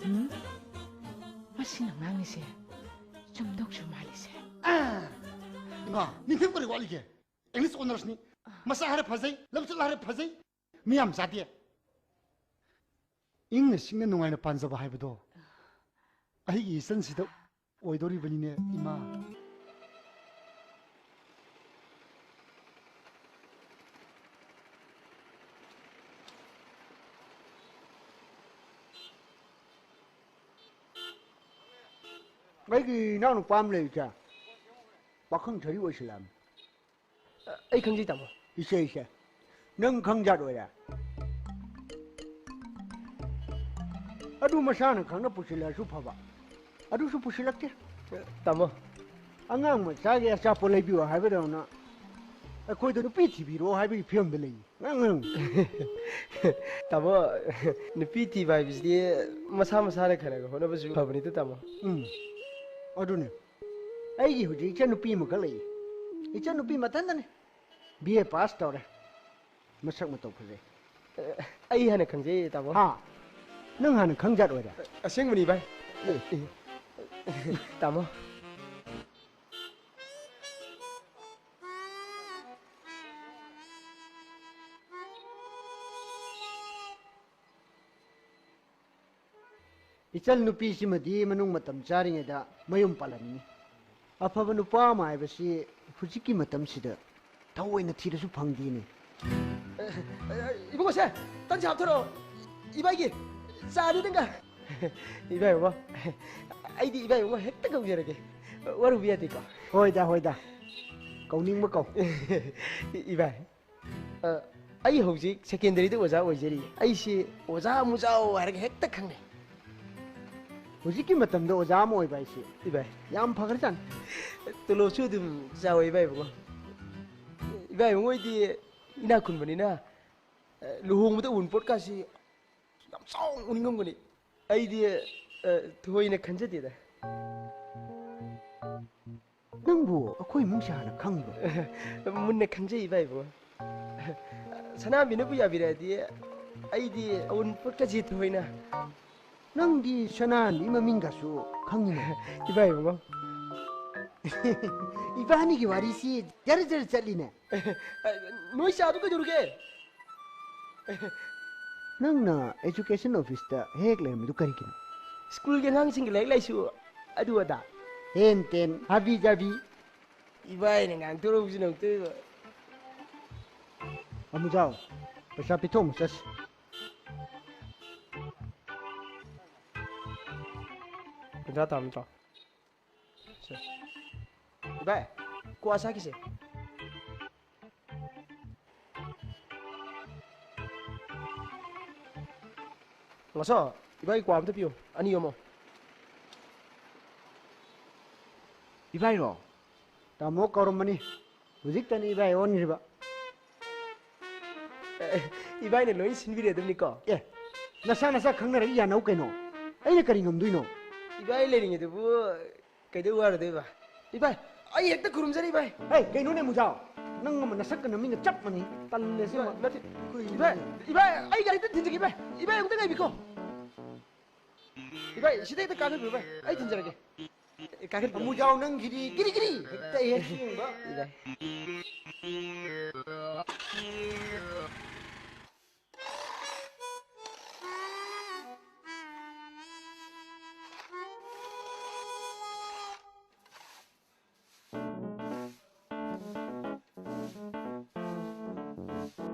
ꯎꯝ? ꯁꯤꯅ ꯉꯥꯡꯉꯤꯁꯦ ꯆꯨꯝꯗꯧꯁꯨ ꯃꯥꯜꯂꯤꯁꯦ꯫ ꯑꯥ! ꯏꯃꯥ, ꯅꯤꯡꯊꯤꯕ ꯀꯔꯤ ꯋꯥꯠꯂꯤꯒꯦ? English honours ꯅꯤ꯫ ꯃꯁꯛ ꯍꯥꯏꯔꯦ ꯐꯖꯩ, ꯂꯝꯆꯠ ꯍꯥꯏꯔꯦ ꯐꯖꯩ꯫ ꯃꯤ ꯌꯥꯝ ꯆꯥꯗꯦ꯫ ꯏꯪꯅ ꯆꯤꯛꯅ ꯅꯨꯡꯉꯥꯏꯅ ꯄꯥꯟꯖꯕ ꯍꯥꯏꯕꯗꯣ ꯑꯩꯒꯤ ꯏꯆꯟꯁꯤꯗ ꯑꯣꯏꯗꯣꯔꯤꯕꯅꯤꯅꯦ, ꯏꯃꯥ꯫ ꯑꯩꯒꯤ ꯏꯅꯥꯎꯅꯨꯄꯥ ꯑꯃ ꯂꯩꯔꯤꯁꯦ ꯄꯥꯈꯪ ꯁꯥꯔꯤ ꯑꯣꯏꯁꯤꯜꯂꯛꯑꯕꯅꯤ꯫ ꯑꯩ ꯈꯪꯖꯩ, ꯇꯥꯃꯣ꯫ ꯏꯁꯦ, ꯏꯁꯦ, ꯅꯪ ꯈꯪꯖꯥꯠ ꯑꯣꯏꯔꯦ? ꯑꯗꯨ ꯃꯁꯥꯅ ꯈꯪꯅ ꯄꯨꯁꯤꯜꯂꯛꯑꯁꯨ ꯐꯕ, ꯑꯗꯨꯁꯨ ꯄꯨꯁꯤꯜꯂꯛꯇꯦ꯫ ꯇꯥꯃꯣ꯫ ꯑꯉꯥꯡ ꯃꯆꯥꯒꯤ ꯑꯆꯥꯄꯣꯠ ꯂꯩꯕꯤꯌꯨ ꯍꯥꯏꯕꯗꯧꯅ ꯑꯩꯈꯣꯏꯗ ꯅꯨꯄꯤ ꯊꯤꯕꯤꯔꯣ ꯍꯥꯏꯕꯒꯤ ꯐꯤꯕꯝꯗ ꯂꯩ꯫ ꯉꯥꯡ, ꯉꯥꯡ꯫ ꯇꯥꯃꯣ, ꯅꯨꯄꯤ ꯊꯤꯕ ꯍꯥꯏꯕꯁꯤꯗꯤ ꯃꯁꯥ ꯃꯁꯥꯅ ꯈꯔ ꯈꯔ ꯍꯣꯠꯅꯕꯁꯨ ꯐꯕꯅꯤꯗ, ꯇꯥꯃꯣ꯫ ꯎꯝ, ꯑꯗꯨꯅꯦ꯫ ꯑꯩꯒꯤ ꯍꯧꯖꯤꯛ ꯏꯆꯟꯅꯨꯄꯤ ꯑꯃꯈꯛ ꯂꯩ꯫ ꯏꯆꯟꯅꯨꯄꯤ ꯃꯊꯟꯇꯅꯦ꯫ ꯕꯤ ꯑꯦ ꯄꯥꯁ ꯇꯧꯔꯦ꯫ ꯃꯁꯛ ꯃꯇꯧ ꯐꯖꯩ꯫ ꯑꯩ ꯍꯥꯟꯅ ꯈꯪꯖꯩ, ꯇꯥꯃꯣ꯫ ꯍꯥ? ꯅꯪ ꯍꯥꯟꯅ ꯈꯪꯖꯥꯠ ꯑꯣꯏꯔꯦ? ꯑꯁꯦꯡꯕꯅꯤ, ꯚꯥꯏ꯫ ꯑꯦ꯫ ꯇꯥꯃꯣ꯫ ꯏꯆꯟ ꯅꯨꯄꯤꯁꯤꯃꯗꯤ ꯃꯅꯨꯡ ꯃꯇꯝ ꯆꯥꯔꯤꯉꯩꯗ ꯃꯌꯨꯝ ꯄꯥꯜꯍꯟꯅꯤꯡꯉꯤ꯫ ꯑꯐꯕ ꯅꯨꯄꯥ ꯑꯃ ꯍꯥꯏꯕꯁꯤ ꯍꯧꯖꯤꯛꯀꯤ ꯃꯇꯝꯁꯤꯗ ꯊꯑꯣꯏꯅ ꯊꯤꯔꯁꯨ ꯐꯪꯗꯦꯅꯦ꯫ ꯏꯕꯨꯡꯉꯣꯁꯦ, ꯇꯟꯁꯦ ꯍꯥꯞꯊꯔꯛꯑꯣ꯫ ꯏꯕꯥꯏꯒꯤ ꯆꯥꯅꯤꯗꯪꯒ꯫ ꯏꯕꯥꯏ ꯏꯕꯨꯡꯉꯣ, ꯑꯩꯗꯤ ꯏꯕꯥꯏ ꯏꯕꯨꯡꯉꯣ ꯍꯦꯛꯇ ꯀꯧꯖꯔꯒꯦ꯫ ꯋꯥꯔꯨꯕ ꯌꯥꯗꯦꯀꯣ? ꯍꯣꯏꯗ, ꯍꯣꯏꯗ꯫ ꯀꯧꯅꯤꯡꯕ ꯀꯧ꯫ ꯏꯕꯥꯏ, ꯑ, ꯑꯩ ꯍꯧꯖꯤꯛ ꯁꯦꯀꯦꯟꯗꯔꯤꯗ ꯑꯣꯖꯥ ꯑꯣꯏꯖꯔꯤ꯫ ꯑꯩꯁꯤ ꯑꯣꯖꯥ ꯃꯨꯖꯥꯎ ꯍꯥꯏꯔꯒ ꯍꯦꯛꯇ ꯈꯪꯅꯩ꯫ ꯍꯧꯖꯤꯛꯀꯤ ꯃꯇꯝꯗ ꯑꯣꯖꯥ ꯑꯃ ꯑꯣꯏꯕ ꯍꯥꯏꯁꯤ ꯏꯕꯥꯏ꯫ ꯌꯥꯝ ꯐꯈ꯭ꯔꯖꯥꯠꯅꯤ꯫ ꯇꯣꯂꯣꯞꯁꯨ ꯑꯗꯨꯝ ꯆꯥꯎꯋꯦ ꯏꯕꯥꯏ ꯏꯕꯨꯡꯉꯣ꯫ ꯏꯕꯥꯏ ꯏꯕꯨꯡꯉꯣ ꯍꯣꯏꯗꯤ ꯏꯅꯥꯛ ꯈꯨꯟꯕꯅꯤꯅ, ꯑ, ꯂꯨꯍꯣꯡꯕꯗ ꯑꯋꯨꯟꯄꯣꯠꯀꯥꯁꯤ ꯌꯥꯝ ꯆꯥꯎꯅ ꯎꯅꯤꯡꯉꯝꯒꯅꯤ꯫ ꯑꯩꯗꯤ, ꯑ, ꯊꯣꯏꯅ ꯈꯟꯖꯗꯦꯗ꯫ ꯅꯪꯕꯨ ꯑꯩꯈꯣꯏ ꯏꯃꯨꯡꯁꯦ ꯍꯥꯟꯅ ꯈꯪꯕ꯭ꯔꯣ? ꯃꯨꯟꯅ ꯈꯟꯖꯩ, ꯏꯕꯥꯏ ꯏꯕꯨꯡꯉꯣ꯫ ꯁꯅꯥꯝꯕꯤꯅꯕꯨ ꯌꯥꯕꯤꯔꯛꯑꯗꯤ ꯑꯩꯗꯤ ꯑꯋꯨꯟꯄꯣꯠꯀꯁꯤ ꯊꯣꯏꯅ ꯅꯪꯗꯤ ꯁꯅꯥꯍꯟꯕꯤ ꯃꯃꯤꯡꯒꯁꯨ ꯈꯪꯉꯤꯅꯦ꯫ ꯏꯕꯥꯏ ꯃꯃꯥ꯫ ꯏꯕꯥꯅꯤꯒꯤ ꯋꯥꯔꯤꯁꯤ ꯖꯔ ꯖꯔ ꯆꯠꯂꯤꯅꯦ꯫ ꯅꯣꯏ ꯆꯥꯗꯨ ꯀꯩꯗꯧꯔꯒꯦ? ꯅꯪꯅ education officeꯇ ꯍꯦꯛ ꯂꯩꯔꯝꯃꯤꯗꯨ ꯀꯔꯤꯒꯤꯅꯣ? ꯁ꯭ꯀꯨꯜꯒꯤ ꯑꯉꯥꯡꯁꯤꯡꯒꯤ ꯂꯥꯏꯔꯤꯛ ꯂꯥꯏꯁꯨ ꯑꯗꯨ ꯑꯗꯥ꯫ Hand ten, ꯍꯥꯕꯤ ꯖꯥꯕꯤ꯫ ꯏꯕꯥꯏꯅ ꯉꯥꯡꯊꯣꯔꯛꯄꯁꯤꯅ ꯑꯃꯨꯛꯇꯣꯏꯕ꯫ ꯑꯃꯨꯖꯥꯎ, ꯄꯩꯁꯥ ꯄꯤꯊꯣꯛ ꯑꯃꯨꯛ ꯆꯠꯁꯤ꯫ ꯀꯨꯟꯊ꯭ꯔꯥ ꯇꯥꯔꯝꯗ꯭ꯔꯣ? ꯁꯦ꯫ ꯏꯕꯥꯏ, ꯀ꯭ꯋꯥ ꯆꯥꯈꯤꯁꯦ꯫ ꯉꯁꯣ, ꯏꯕꯥꯏ ꯀ꯭ꯋꯥ ꯑꯝꯇ ꯄꯤꯌꯨ꯫ ꯑꯅꯤ ꯌꯣꯝꯃꯣ꯫ ꯏꯕꯥꯏꯔꯣ? ꯇꯥꯃꯣ ꯀꯧꯔꯝꯕꯅꯤ꯫ ꯍꯧꯖꯤꯛꯇꯅꯤ ꯏꯕꯥꯏ ꯑꯣꯟꯈ꯭ꯔꯤꯕ꯫ ꯑꯦ, ꯏꯕꯥꯏꯅ ꯂꯣꯏ ꯁꯤꯟꯕꯤꯔꯦ ꯑꯗꯨꯝꯅꯤꯀꯣ? ꯑꯦ, ꯅꯁꯥ ꯅꯁꯥ ꯈꯪꯅꯔꯒ ꯌꯥꯅꯧ ꯀꯩꯅꯣ꯫ ꯑꯩꯅ ꯀꯔꯤ ꯉꯝꯗꯣꯏꯅꯣ? ꯏꯕꯥꯏ ꯂꯩꯔꯤꯉꯩꯗꯕꯨ ꯀꯩꯗꯧ ꯋꯥꯔꯨꯗꯣꯏꯕ? ꯏꯕꯥꯏ, ꯑꯩ ꯍꯦꯛꯇ ꯈꯨꯔꯨꯝꯖꯔꯤ, ꯏꯕꯥꯏ꯫ ꯍꯦ, ꯀꯩꯅꯣꯅꯦ ꯃꯨꯖꯥꯎ? ꯅꯪ ꯑꯃ ꯅꯁꯛꯀ ꯅꯃꯤꯡꯒ ꯆꯞ ꯃꯥꯟꯅꯩ꯫ ꯇꯜꯂꯦ ꯁꯤꯃ꯫ ꯏꯕꯥꯏ, ꯅꯠꯇꯦ꯫ ꯏꯕꯥꯏ, ꯏꯕꯥꯏ, ꯑꯩ ꯒꯥꯔꯤꯗ ꯊꯤꯟꯖꯒꯦ, ꯏꯕꯥꯏ꯫ ꯏꯕꯥꯏ, ꯑꯃꯨꯛꯇ ꯉꯥꯏꯕꯤꯀꯣ꯫ ꯏꯕꯥꯏ, ꯁꯤꯗ ꯍꯦꯛꯇ ꯀꯥꯈꯠꯈ꯭ꯔꯣ, ꯏꯕꯥꯏ꯫ ꯑꯩ ꯊꯤꯟꯖꯔꯒꯦ꯫ ꯀꯥꯈꯠꯈ꯭ꯔꯣ꯫ ꯑꯃꯨꯖꯥꯎ ꯅꯪꯒꯤꯗꯤ ꯀꯤꯔꯤ ꯀꯤꯔꯤ ꯍꯦꯛꯇ ꯍꯦꯛ ꯆꯤꯡꯕ꯫ ꯏꯕꯥꯏ꯫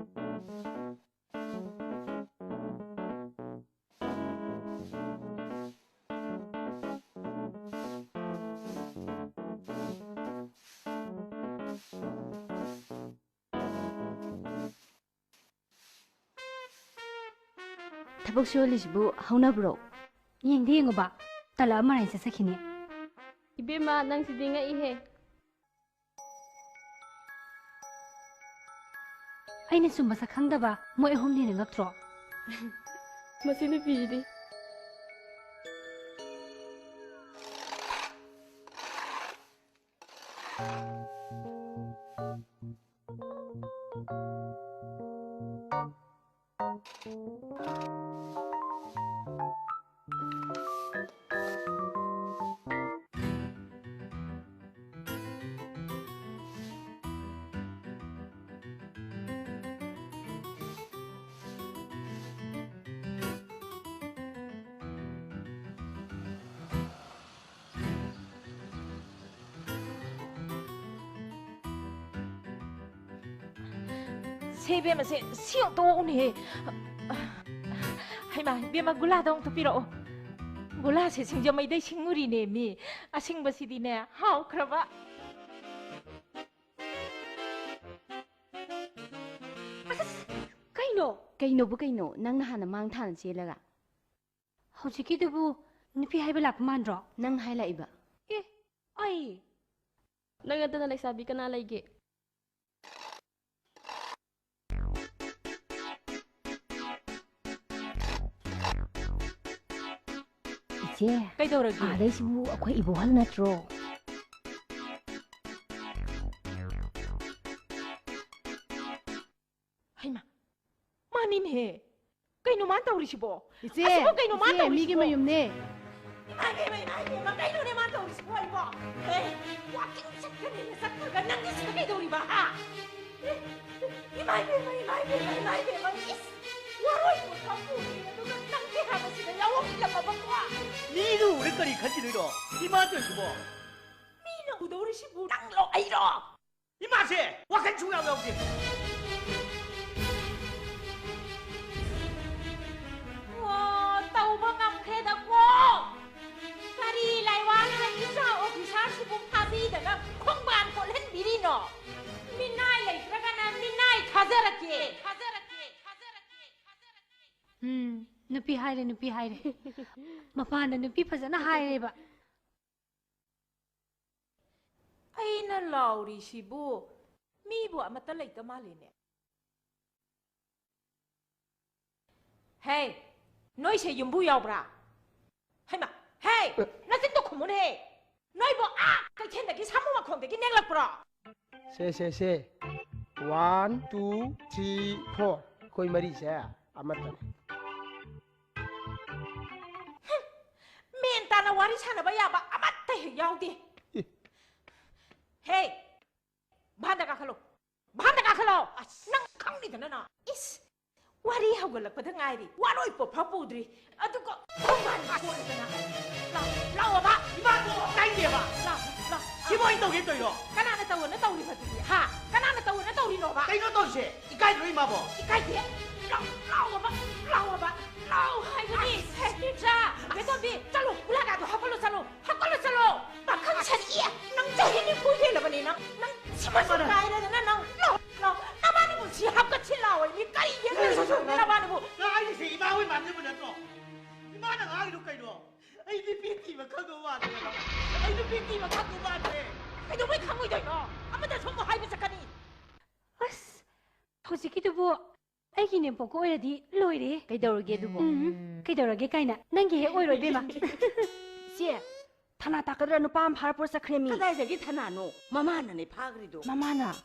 ꯊꯕꯛ ꯁꯨꯍꯜꯂꯤꯁꯤꯕꯨ ꯍꯧꯅꯕ꯭ꯔꯣ? ꯌꯦꯡꯗꯤ ꯌꯦꯡꯉꯨꯕ, ꯇꯜꯂꯛꯑ ꯃꯔꯥꯏ ꯆꯠꯆꯈꯤꯅꯤ꯫ ꯏꯕꯦꯝꯃ, ꯅꯪꯁꯤꯗꯤ ꯉꯛꯏꯍꯦ꯫ ꯑꯩꯅ ꯁꯨꯝ ꯃꯁꯛ ꯈꯪꯗꯕ ꯃꯣꯏ ꯑꯍꯨꯝꯅ ꯍꯦꯟꯅ ꯉꯛꯇ꯭ꯔꯣ? ꯃꯁꯤ ꯅꯨꯄꯤꯁꯤꯗꯤ꯫ ꯁꯦ ꯏꯕꯦꯝꯃ, ꯁꯦ ꯁꯤ ꯑꯃꯨꯛꯇ ꯑꯣꯛꯎꯅꯦꯍꯦ꯫ ꯍꯩꯃꯥ, ꯏꯕꯦꯝꯃ, ꯒꯨꯂꯥꯗꯣ ꯑꯃꯨꯛꯇ ꯄꯤꯔꯛꯑꯣ꯫ ꯒꯨꯂꯥꯁꯦ ꯁꯤꯡꯖꯃꯩꯗꯩ ꯁꯤꯡꯉꯨꯔꯤꯅꯦ ꯃꯤ꯫ ꯑꯁꯤꯡꯕꯁꯤꯗꯤꯅꯦ, ꯍꯥꯎꯈ꯭ꯔꯕ꯫ ꯑꯁ, ꯀꯩꯅꯣ? ꯀꯩꯅꯣꯕꯨ ꯀꯩꯅꯣ? ꯅꯪꯅ ꯍꯥꯟꯅ ꯃꯥꯡ ꯊꯥꯅ ꯆꯦꯜꯂꯒ꯫ ꯍꯧꯖꯤꯛꯀꯤꯗꯨꯕꯨ ꯅꯨꯄꯤ ꯍꯥꯏꯕ ꯂꯥꯛꯄ ꯃꯥꯟꯗ꯭ꯔꯣ? ꯅꯪ ꯍꯥꯏ ꯂꯥꯛꯏꯕ꯫ ꯑꯦ, ꯑꯩ? ꯅꯪ ꯅꯠꯇꯅ ꯂꯩꯁꯥꯕꯤ ꯀꯅꯥ ꯂꯩꯒꯦ? ꯏꯆꯦ, ꯀꯩꯗꯧꯔꯒꯦ? ꯑꯥꯗꯩꯁꯤꯕꯨ ꯑꯩꯈꯣꯏ ꯏꯕꯣꯍꯜ ꯅꯠꯇ꯭ꯔꯣ? ꯍꯩꯃꯥ, ꯃꯥꯅꯤꯅꯦꯍꯦ꯫ ꯀꯩꯅꯣ ꯃꯥꯅ ꯇꯧꯔꯤꯁꯤꯕꯣ? ꯏꯆꯦ, ꯑꯁꯤꯕꯨ ꯀꯩꯅꯣ ꯃꯥꯅ ꯏꯆꯦ, ꯇꯧꯔꯤꯁꯤꯕꯣ? ꯃꯤꯒꯤ ꯃꯌꯨꯝꯅꯦ꯫ ꯏꯃꯥ ꯏꯕꯦꯝꯃ, ꯏꯃꯥ ꯏꯕꯦꯝꯃ, ꯀꯩꯅꯣꯅꯦ ꯃꯥꯅ ꯇꯧꯔꯤꯁꯤꯕꯣ ꯑꯩꯕꯣ? ꯑꯦ, walking ꯆꯠꯀꯅꯤꯅ ꯆꯠꯈ꯭ꯔꯒ ꯅꯪꯗꯤ ꯁꯤꯗ ꯀꯩꯗꯧꯔꯤꯕ, ꯍꯥ? ꯑꯦ, ꯏꯃꯥ ꯏꯕꯦꯝꯃ, ꯏꯃꯥ ꯏꯕꯦꯝꯃ, ꯏꯃꯥ ꯏꯕꯦꯝꯃ, ꯏꯁ, ꯋꯥꯔꯣꯏ ꯄꯣꯠ ꯄꯨꯔꯤ, ꯑꯗꯨꯒ ꯅꯪꯗꯤ ꯍꯥꯟꯅ ꯁꯤꯗ ꯌꯥꯎꯔꯝꯂꯝꯃꯕꯀꯣ? ꯃꯤꯅ ꯎꯔ ꯀꯔꯤ ꯈꯟꯈꯤꯗꯣꯏꯅꯣ? ꯏꯃꯥ ꯇꯧꯔꯤꯁꯤꯕꯣ? ꯃꯤꯅ ꯎꯗꯧꯔꯤꯁꯤꯕꯨ ꯅꯪꯂꯣ ꯑꯩꯔꯣ? ꯏꯃꯥꯁꯦ ꯋꯥꯈꯜ ꯁꯨꯡꯌꯥꯎ ꯌꯥꯎꯗꯦ꯫ ꯑꯣ, ꯇꯧꯕ ꯉꯝꯈ꯭ꯔꯦꯗꯀꯣ꯫ ꯀꯔꯤ ꯂꯥꯏꯋꯥꯅ ꯏꯆꯥ ꯑꯣꯐꯤꯁꯥꯔꯁꯤꯕꯨ ꯐꯥꯕꯤꯗꯅ ꯈꯣꯡꯕꯥꯟ ꯀꯣꯠꯍꯟꯕꯤꯔꯤꯅꯣ? ꯃꯤꯅꯥꯏ ꯂꯩꯇ꯭ꯔꯒꯅ ꯃꯤꯅꯥꯏ ꯊꯥꯖꯔꯛꯀꯦ, ꯊꯥꯖꯔꯛꯀꯦ, ꯊꯥꯖꯔꯛꯀꯦ, ꯊꯥꯖꯔꯛꯀꯦ꯫ ꯎꯝ, ꯅꯨꯄꯤ ꯍꯥꯏꯔꯦ, ꯅꯨꯄꯤ ꯍꯥꯏꯔꯦ꯫ ꯃꯄꯥꯟꯗ ꯅꯨꯄꯤ ꯐꯖꯅ ꯍꯥꯏꯔꯦꯕ꯫ ꯑꯩꯅ ꯂꯥꯎꯔꯤꯁꯤꯕꯨ ꯃꯤꯕꯨ ꯑꯃꯠꯇ ꯂꯩꯇ ꯃꯥꯜꯂꯤꯅꯦ꯫ ꯍꯦ, ꯅꯣꯏꯁꯦ ꯌꯨꯝꯕꯨ ꯌꯥꯎꯕ꯭ꯔꯥ? ꯍꯩꯃꯥ, ꯍꯦ, ꯅꯆꯤꯟꯗꯣ ꯈꯨꯝꯃꯨꯅꯦꯍꯦ꯫ ꯅꯣꯏꯕꯨ ꯑꯥ ꯀꯩꯊꯦꯜꯗꯒꯤ ꯁꯥꯃꯨ ꯃꯈꯣꯡꯗꯒꯤ ꯅꯦꯛꯂꯛꯄ꯭ꯔꯣ? ꯁꯦ, ꯁꯦ, ꯁꯦ꯫ One, two, three, four꯫ ꯑꯩꯈꯣꯏ ꯃꯔꯤꯁꯦ ꯑꯃꯠꯇꯅꯦ꯫ ꯍꯨꯝ! ꯃꯦꯟ ꯇꯥꯅ ꯋꯥꯔꯤ ꯁꯥꯟꯅꯕ ꯌꯥꯕ ꯑꯃꯠꯇ ꯍꯦꯛ ꯌꯥꯎꯗꯦ꯫ ꯑꯦ꯫ ꯍꯦ! ꯚꯥꯟꯗ ꯀꯥꯈꯠꯂꯣ! ꯚꯥꯟꯗ ꯀꯥꯈꯠꯂꯣ! ꯑꯁ! ꯅꯪ ꯈꯪꯅꯤꯗꯅ ꯅꯪ꯫ ꯏꯁ! ꯋꯥꯔꯤ ꯍꯧꯒꯠꯂꯛꯄꯗ ꯉꯥꯏꯔꯤ꯫ ꯋꯥꯔꯣꯏ ꯄꯣꯠꯐꯥꯎ ꯄꯨꯗ꯭ꯔꯤ꯫ ꯑꯗꯨꯒ ꯈꯣꯡꯕꯥꯟ ꯀꯣꯠꯂꯗꯅ꯫ ꯂꯥꯎ, ꯂꯥꯎ, ꯕꯕꯥ! ꯏꯃꯥ, ꯇꯣꯛꯑꯣ! ꯇꯥꯏꯗꯦꯕ! ꯂꯥꯎ, ꯂꯥꯎ꯫ ꯁꯤꯕꯨ ꯑꯩ ꯇꯧꯒꯦ ꯇꯧꯔꯤꯔꯣ? ꯀꯅꯥꯅ ꯇꯧꯑꯣꯅ ꯇꯧꯔꯤꯕꯗꯨꯗꯤ, ꯍꯥ? ꯀꯅꯥꯅ ꯇꯧꯑꯣꯅ ꯇꯧꯔꯤꯅꯣꯕ? ꯀꯩꯅꯣ ꯇꯧꯔꯤꯁꯦ? ꯏꯀꯥꯏꯗ꯭ꯔꯣ ꯏꯃꯥꯕꯣ? ꯏꯀꯥꯏꯗꯦ꯫ ꯂꯥꯎ, ꯂꯥꯎꯑꯣꯕ, ꯂꯥꯎꯑꯣꯕ, ꯂꯥꯎ ꯍꯥꯏꯕꯅꯤ꯫ ꯍꯦ, ꯏꯆꯥ, ꯕꯦꯇꯣꯝꯕꯤ, ꯆꯠꯂꯣ, ꯒꯨꯂꯥꯒꯥꯗꯣ ꯍꯥꯞꯀꯠꯂꯣ, ꯆꯠꯂꯣ, ꯍꯥꯞꯀꯠꯂꯣ, ꯆꯠꯂꯣ꯫ ꯄꯥꯈꯪ ꯁꯥꯔꯤ, ꯅꯪ ꯆꯍꯤ ꯅꯤꯐꯨ ꯍꯦꯜꯂꯕꯅꯤ, ꯅꯪ, ꯅꯪ ꯁꯤꯃꯁꯨ ꯀꯥꯏꯔꯗꯅ, ꯅꯪ, ꯂꯥꯎ, ꯂꯥꯎ, ꯅꯕꯥꯅꯤꯕꯨ ꯁꯤ ꯍꯥꯞꯀꯠꯁꯤ ꯂꯥꯎ, ꯃꯤ ꯀꯔꯤ ꯌꯦꯡꯗꯣꯏꯅꯣ? ꯅꯕꯥꯅꯤꯕꯨ꯫ ꯅꯪ ꯍꯥꯏꯔꯤꯁꯦ ꯏꯃꯥ ꯍꯣꯏ ꯃꯥꯟꯅꯕ ꯅꯠꯇ꯭ꯔꯣ? ꯏꯃꯥꯅ ꯉꯥꯡꯉꯤꯗꯣ ꯀꯩꯅꯣ? ꯑꯩ ꯅꯨꯄꯤ ꯊꯤꯕ ꯈꯪꯗꯧ ꯃꯥꯟꯗ꯭ꯔꯦ꯫ ꯑꯩ ꯅꯨꯄꯤ ꯊꯤꯕ ꯈꯪꯗꯧ ꯃꯥꯟꯗ꯭ꯔꯦ꯫ ꯀꯩꯗꯧꯕꯩ ꯈꯪꯉꯣꯏꯗꯣꯏꯅꯣ? ꯑꯃꯗꯁꯨ ꯑꯃꯨꯛ ꯍꯥꯏꯕ ꯆꯠꯀꯅꯤ꯫ ꯑꯁ, ꯍꯧꯖꯤꯛꯀꯤꯗꯨꯕꯨ ꯑꯩꯒꯤ ꯅꯦꯝꯄꯣꯛꯀ ꯑꯣꯏꯔꯗꯤ ꯂꯣꯏꯔꯦ꯫ ꯀꯩꯗꯧꯔꯒꯦ ꯑꯗꯨꯕꯨ? ꯎꯝ, ꯀꯩꯗꯧꯔꯒꯦ ꯀꯥꯏꯅ꯫ ꯅꯪꯒꯤ ꯍꯦꯛ ꯑꯣꯏꯔꯣꯏ, ꯏꯕꯦꯝꯃ꯫ ꯏꯆꯦ, ꯊꯅꯥ ꯇꯥꯛꯀꯗ꯭ꯔꯥ ꯅꯨꯄꯥ ꯑꯃ ꯐꯥꯔ ꯄꯨꯔ ꯆꯠꯈ꯭ꯔꯦ ꯃꯤ꯫ ꯀꯗꯥꯏꯗꯒꯤ ꯊꯅꯥꯅꯣ? ꯃꯃꯥꯅꯅꯦ ꯐꯥꯈ꯭ꯔꯤꯗꯣ꯫ ꯃꯃꯥꯅ?